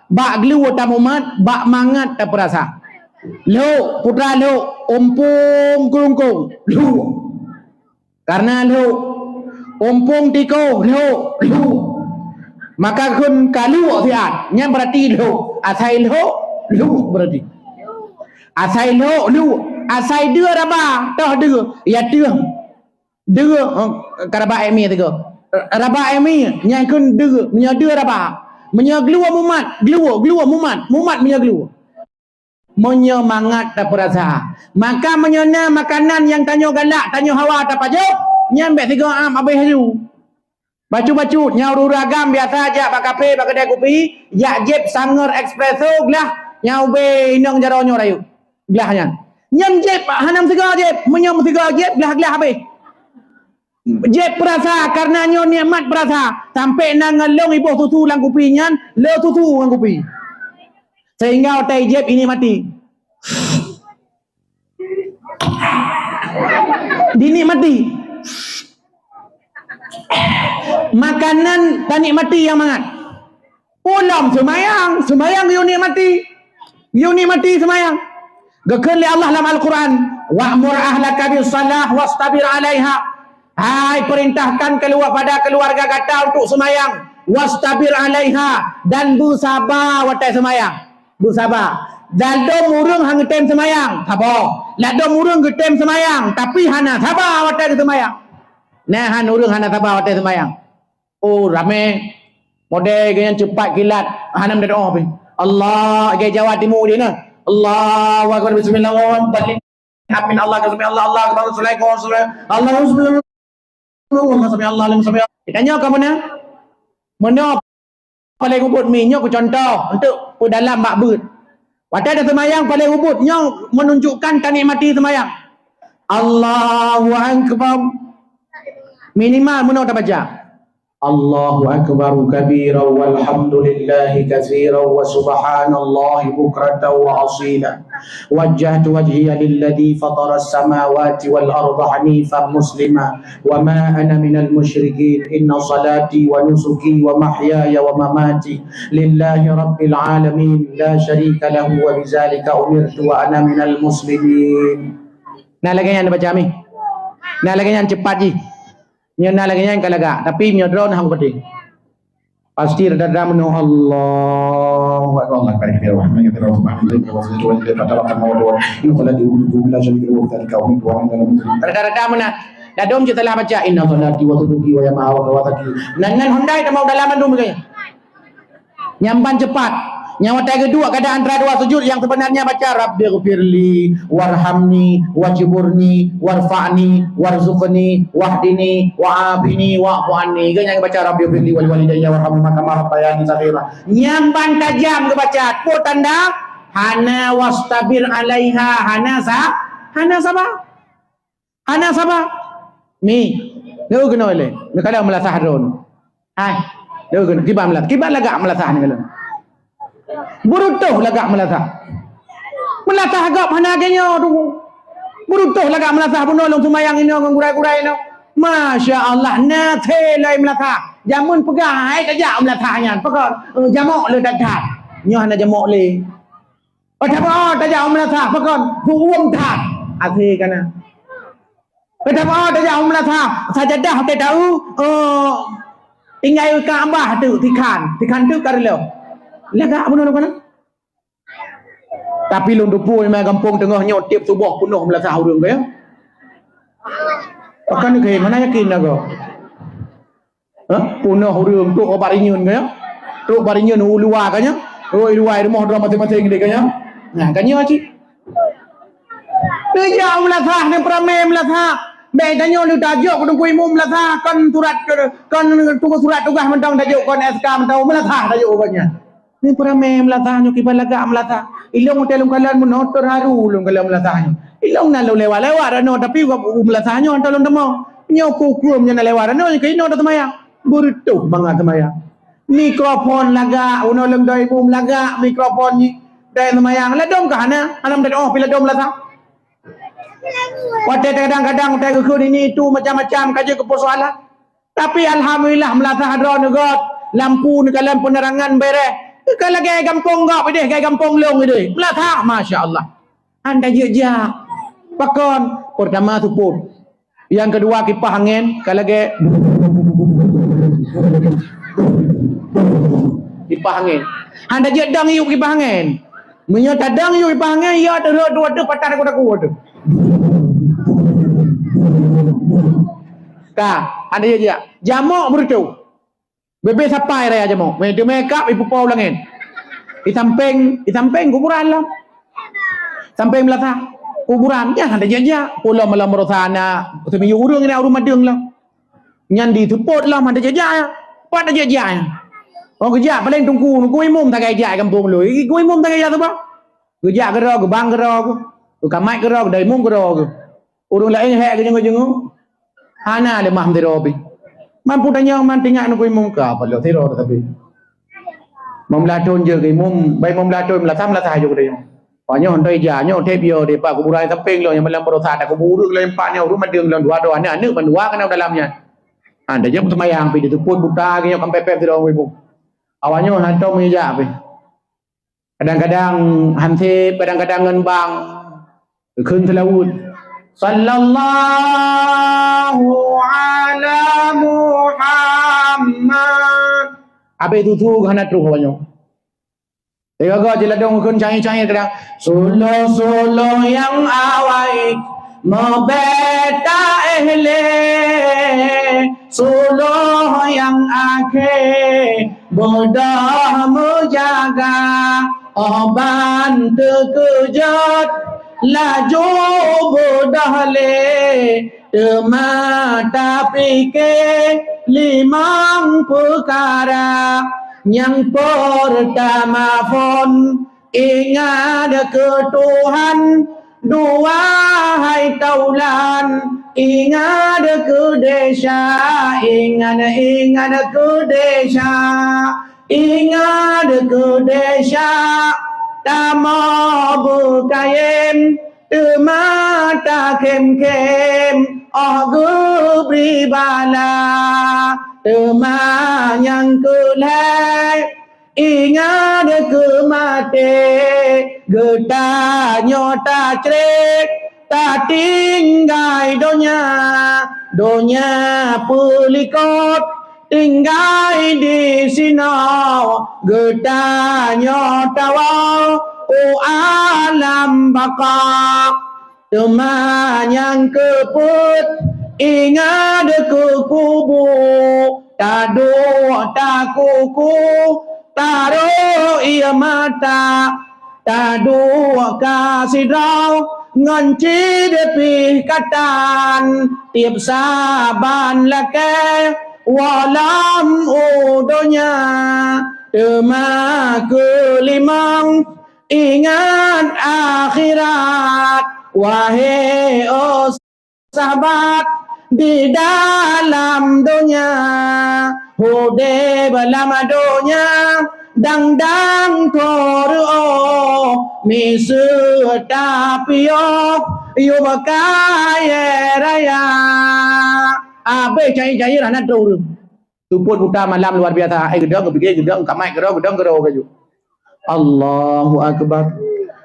Bak gluwoe tamumat. Bak mangat tapeurasa. Lhok, putra lhok. Umpung keulungkong. Lhok. Karena lhok, umpung tikoh lhok, lhok. Maka kheun ka lhok siat, nyan berarti lhok. Asai lhok, lhok berarti. Asai lhok, lhok. Asai deue raba, toh deue. Ya deue. Deue, eh, ka raba émi tiga. Raba émi, nyan kheun deue, meunyoe deue raba. Meunyoe gluwo mumat, gluwo, gluwo mumat, mumat meunyoe gluwo. Meunyoe mangat tapeurasa, maka meunyoe na makanan nyang tanyoe galak, tanyoe hawa tapajoh, nyan bék sigoe am abéh laju. Bacut-bacut, nyang ureuëng-ureuëng agam biasa jak bak kafe, bak keudai kupi, jak jieb Sanger Espresso glah, nyang ubé inong jaroe nyoe rayeuk. Glah nyan. Nyan jieb, hana meusigoe jieb, meunyoe meusigoe jieb, glah-glah abéh. Jieb peurasa, kareuna nyoe nikmat peurasa. Sampoe na ngon lôn iboh susu lam kupi nyan, le susu ngon kupi. Sehingga watée jieb inikmati. Dinikmati. Makanan tanikmati nyang mangat. Ulôn seumayang, seumayang yue nikmati. Yue nikmati seumayang. Geukheun lé Allah lam Al-Quran, "Wa'mur ahlaka bis-shalah wastabir 'alaiha." Hai, perintahkan keluar pada keluarga gata untuk seumayang, wastabir 'alaiha, dan beusaba watée seumayang. Beusaba. Ladom ureuëng han geutem seumayang, saba. Ladom ureuëng geutem seumayang, tapi hana saba watée geuseumayang. Nah, han ureuëng hana saba watée seumayang. Oh, ramé. Model geuh nyan cepat kilat, hana meudoa pih. Allah, lagée Jawa Timu jih na. Allahu akbar, bismillahirrahmanirrahim. Amin. Allah, sami Allah, Allah akbar, assalamualaikum, Allah, Allah, sami Allah, Allah, sami Allah. Tanyoe ka meunan? Meunoe paléng ubit mi, nyoe keu contoh, untuk peudalam bak beuet. Watée taseumayang paléng ubit, nyoe menunjukkan tanikmati seumayang. Allahu akbar. Minimal meunoe tabaca. Allahu akbar kabira walhamdulillahi katsira wa subhanallahi bukratan wa asila. Wajjahtu wajhiya lilladzi fataras samawati wal arda hanifan muslima wa ma ana minal musyrikin. Inna salati wa nusuki wa mahyaya wa mamati lillahi rabbil alamin la syarika lahu wa bidzalika umirtu wa ana minal muslimin. Nah, lagée nyan baca mi. Nah, lagée nyan cepat jih. Nyoe na lagée nyan ka lagak, tapi meunyoe droeneuh han kupatéh. Pasti rada-rada meunoe Allahu Akbar. Allahu Akbar kabira, walhamdulillahi katsira, wa subhanallahi bukratan wa asila. Inna salati wa nusuki la syarika lahu wa bidzalika umirtu wa ana minal muslimin. Rada-rada meunan. Ladom cit salah baca, inna salati wa nusuki wa mahyaya wa mamati. Nan, nan hondai tamong dalam mandum kaya. Nyang ban cepat. Nyang watée geuduek keadaan antara dua sujud, nyang sebenarnya baca, "Rabbighfirli, warhamni, wajburni, warfa'ni, warzuqni, wahdini, wa'afini, wa'fu anni." Geuh nyang baca, "Rabbighfirli waliwalidayya warhamhuma kama rabbayani shaghira." Nyang ban tajam geubaca, peue tanda? Hana wastabir 'alaiha, hana sa-, hana saba. Hana saba. Mi, lheueh keunoe lé. Neukalon meulasah droeneuh. Hai, lheueh keunoe. Kiban meulasah. Kiban lagak meulasah neukalon. Beureutoh lagak meulasah. Meulasah gob hana lagée nyoe tu. Beureutoh lagak meulasah bunoe lôn seumayang inoe ngon gurai-gurai inoe. Masya Allah, na thé lé meulasah. Jameun peugah, hai tajak meulasah nyan. Pakon? Eh, jamok lé that-that. Nyoe hana jamok lé. Peue saboh tajak u meulasah, pakon? Buwong that. Akhé kana. Peue saboh tajak u meulasah, sajadah watée tau, eh, tinggai Ka'bah teuk tikhan, tikhan teuk ka reuloh. Lagak bunoe kana. Tapi lôn teupeu memang gampông teungoh nyoe tiep suboh peunoh meulasah ureuëng kaya. Pakon keu mana yakin lagoe? Hah? Peunoh ureuëng trok bak rinyun kaya? Trok bak rinyun u luwa kaya? Trok i luwa rumoh droe maséng-maséng deh kaya? Nah, kaya cit. Neujak meulasah, neupeuramé meulasah. Bék tanyoe lé tajok keu teungku imum meulasah, kon surat, kon tugas surat tugaih mantong tajok, kon S K mantong meulasah tajok ubat nyan. Ni peuramé meulasah nyoe kiban lagak meulasah. Ilong teuh lôn kalon meunoe teuharu lôn kalon meulasah nyoe. Ilong na lôn lewat-lewat ranoe tapi u meulasah nyoe hantom lôn tamong. Nyoe keu ukeue meunyoe na lewat ranoe nyoe keu inoe taseumayang. Beureutoh mangat seumayang. Mikrofon lagak, unoe lôn doi bum lagak mikrofon nyoe. Dai seumayang ladom ka hana, hana meudadoh pi ladom meulasah. Watée kadang-kadang watée geukheun ini itu macam-macam ka jeuet keu persoalan. Tapi alhamdulillah meulasah droeneuh göt, lampu neukalon peunerangan bereh. Ka lagée gampông gob ideh, lagée gampông lôn ideh. Meulasah, masya Allah. Hana jeuet jak. Pakon? Pertama suput. Yang kedua kipas angin, ka lagée kipas angin. Hana jeuet dong yub kipas angin. Meunyoe tadong yub kipas angin, ya terhot dua tu patah daku-daku tu. Ka, ada ya, ya. Jamok beureutoh. Bebe sapai raya jamok. Meh teumé kap ipupo langét. Di sampéng, di sampéng kuburan lah. Sampéng meulasah kuburan. Nyan hana jak-jak. Pulo malam barosa na seumiyueb ureuëng na ureuëng madeueng lah. Nyan diseupôt lah hana jak-jak ya. Pat jak-jak ya. Oh geujak paling tungku, tungku imum sagai jak gampông lu. Tungku imum sagai jak sebab. Geujak keudroe, geubang keudroe, geukamat keudroe, geudai imum keudroe. Ureuëng laén hék geujeungeuk-jeungeuk. Hana lé mah sidroe pih. Mampu tanyong man tingak nungku imum ka apa lé sidroe tapi. Mamlah thon jeuet keu imum, bai mamlah thon meulasah-meulasah jeuet keu imum. Panyoe hantoi ija nyoe thép yo di pak kuburan sampéng lo nyang malam barosa ada kubur ureuëng laén pak nyoe ureuëng madeueng lom dua droe aneuk, aneuk bandua keunoe dalam nyan. Ha dak jeuet seumayang pih diseupôt buta geuh nyoe kampé pép sidroe nungku imum. Awak nyoe hana tom meujak pih. Kadang-kadang hansép, kadang-kadang ngon bang. Geukheun seulaweuet. Sallallahu ala Muhammad. Abéh tutu hana troh awak nyoe. Teuga-ga jiladong geukheun cahé-cahé kadang. Suluh-suluh nyang awai meubeta éh lé, suluh nyang akhé beudôh meujaga, óh ban teukeujot laju beudôh lé. Teuma tapike limong peukara, nyang peurtama phon ingat keu Tuhan, dua hai taulan ingat keu desya, ingat, ingat keu desya, ingat keu desya, tamoe beukayém, teuma takhém-khém óh geubri bala, teuma nyang keu lhée ingat keu maté. Geutanyoe tacrék tatinggai donya, donya peulikot tinggai disinoe. Geutanyoe tawoe u alam baka. Teuma nyang keupeuet ingat keu kubu, taduek takuku, tarok ie mata, taduek ka sidroe ngon cit pih katan, tieb saban lakée woe lom u donya. Teuma keulimong ingat akhirat, wahé oh sahabat, di dalam donya, udeb lam donya, dang-dang tho reuôh, miseue tapiôh, yub kayée raya. Abéh cair-cair hana trok ureuëng. Seupôt buta malam luar biasa. Eh, geudong, geupike, geudong, kamat, geudong, geudong, geudong, geudong. Allahu Akbar.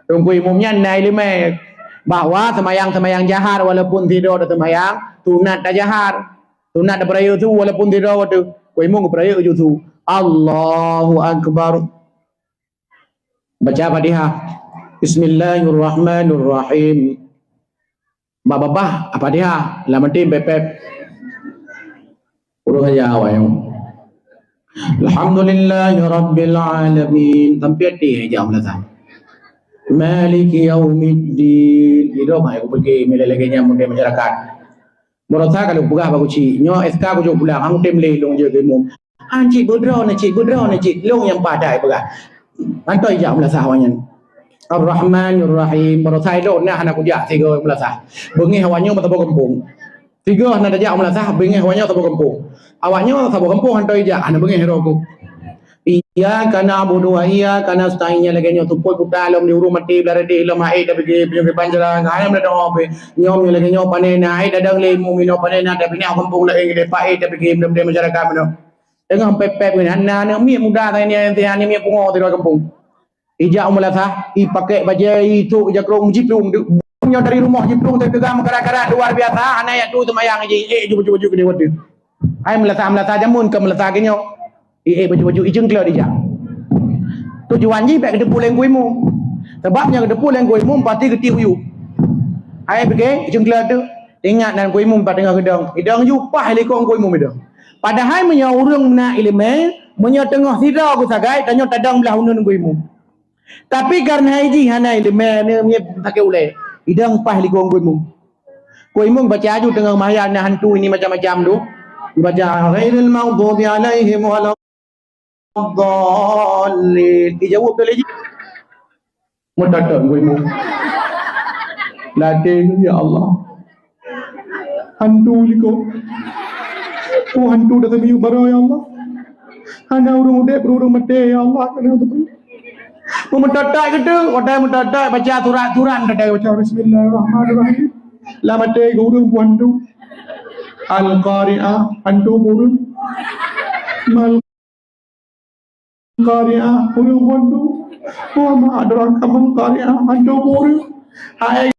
Teungku imum nyan na iéleumé bahwa seumayang-seumayang jahar walaupun sidroe taseumayang, sunat tajahar. Sunat tapeurayeuk su walaupun sidroe watée. Ku imum geupeurayeuk ju su. Allahu Akbar. Baca Fatihah. Bismillahirrahmanirrahim. Bak babah Fatihah, lam até pép-pép. Ureuëng aja awai. Alhamdulillahirabbil alamin. Sampai até aja meulasah. Maliki yaumiddin. Idop hai kupike milai lagée nyan mungkin masyarakat. Barosa ka lôn peugah bak kucik, nyoe S K kujok pulang, han kutem lé lôn jeuet keu imum. Han cit beudroe na cit, beudroe na cit, lôn nyang padat peugah. Mantong ijak meulasah awaknyan. Ar-Rahmanir Rahim. Barosa ilôn na hana kujak sigoe meulasah. Beungéh awaknyoe meusaboh gampông. Sigoe hana tajak meulasah, beungéh awaknyoe saboh gampông. Awaknyoe saboh gampông han ijak, hana beungéh roh ku. Iyyaka na'budu wa iyyaka nasta'in, nyang lagée nyoe seupôt buta lom di ureuëng maté beularang deh lom hai tapi ke penyakit panjara hana meudoa pe. Nyoe nyang lagée nyoe pané na hai dadang lé muminoe pané na tapi na gampông laén gede paé tapi ke mudah-mudahan masyarakat meunoe. Teungoh pép-pép nyan na aneuk miet muda tanyoe nyan miet pungo sidroe gampông. Ijak u meulasah, ipakèk bajèe, itrok jakrong, jiplueng. Nyoe dari rumoh jiplueng teupeugah meukarat-karat luar biasa, hana jak tu seumayang ji, ék ju baju-baju keudeh watèe. Hai meulasah-meulasah jameun keu meulasah keu nyoe. Iék baju-baju iceungkleut ijak. Tujuan jih bèk geuteupeue lé Teungku Imum. Sabab nyang geuteupeue lé Teungku Imum pasti geutiek u yup. Hai pike iceungkleut tu. Ingat nan Teungku Imum pat teungoh geudong. Idong ju paih likot Teungku Imum idong. Padahai meunyoe ureuëng na iéleumé, meunyoe teungoh sidroe geusagai, tanyoe tadong blah uneun geuimum. Tapi kareuna jih hana iéleumé, neu miet sakét ulée, idong paih likong geuimum. Geuimum baca aju teungoh mahya na hantu ini macam-macam tu. Baca ghairil maghdubi alaihim waladdallin. Ijaweueb teuh lé jih. Meutatap geuimum. Latih, ya Allah. Hantu likot. Oh, hantu dah teumiyueb baroe, ya Allah. Hana ureuëng udeb, ureuëng maté, ya Allah. Hana ureuëng. Meumeutatap geutu, watée meutatap baca surat-surat, watée baca bismillahirrahmanirrahim. Lam até ureuëng pun hantu. Al-Qari'ah, hantu ureuëng. Mal Qari'ah, ureuëng pun hantu. Wa ma adraka mal Qari'ah, hantu ureuëng. Hai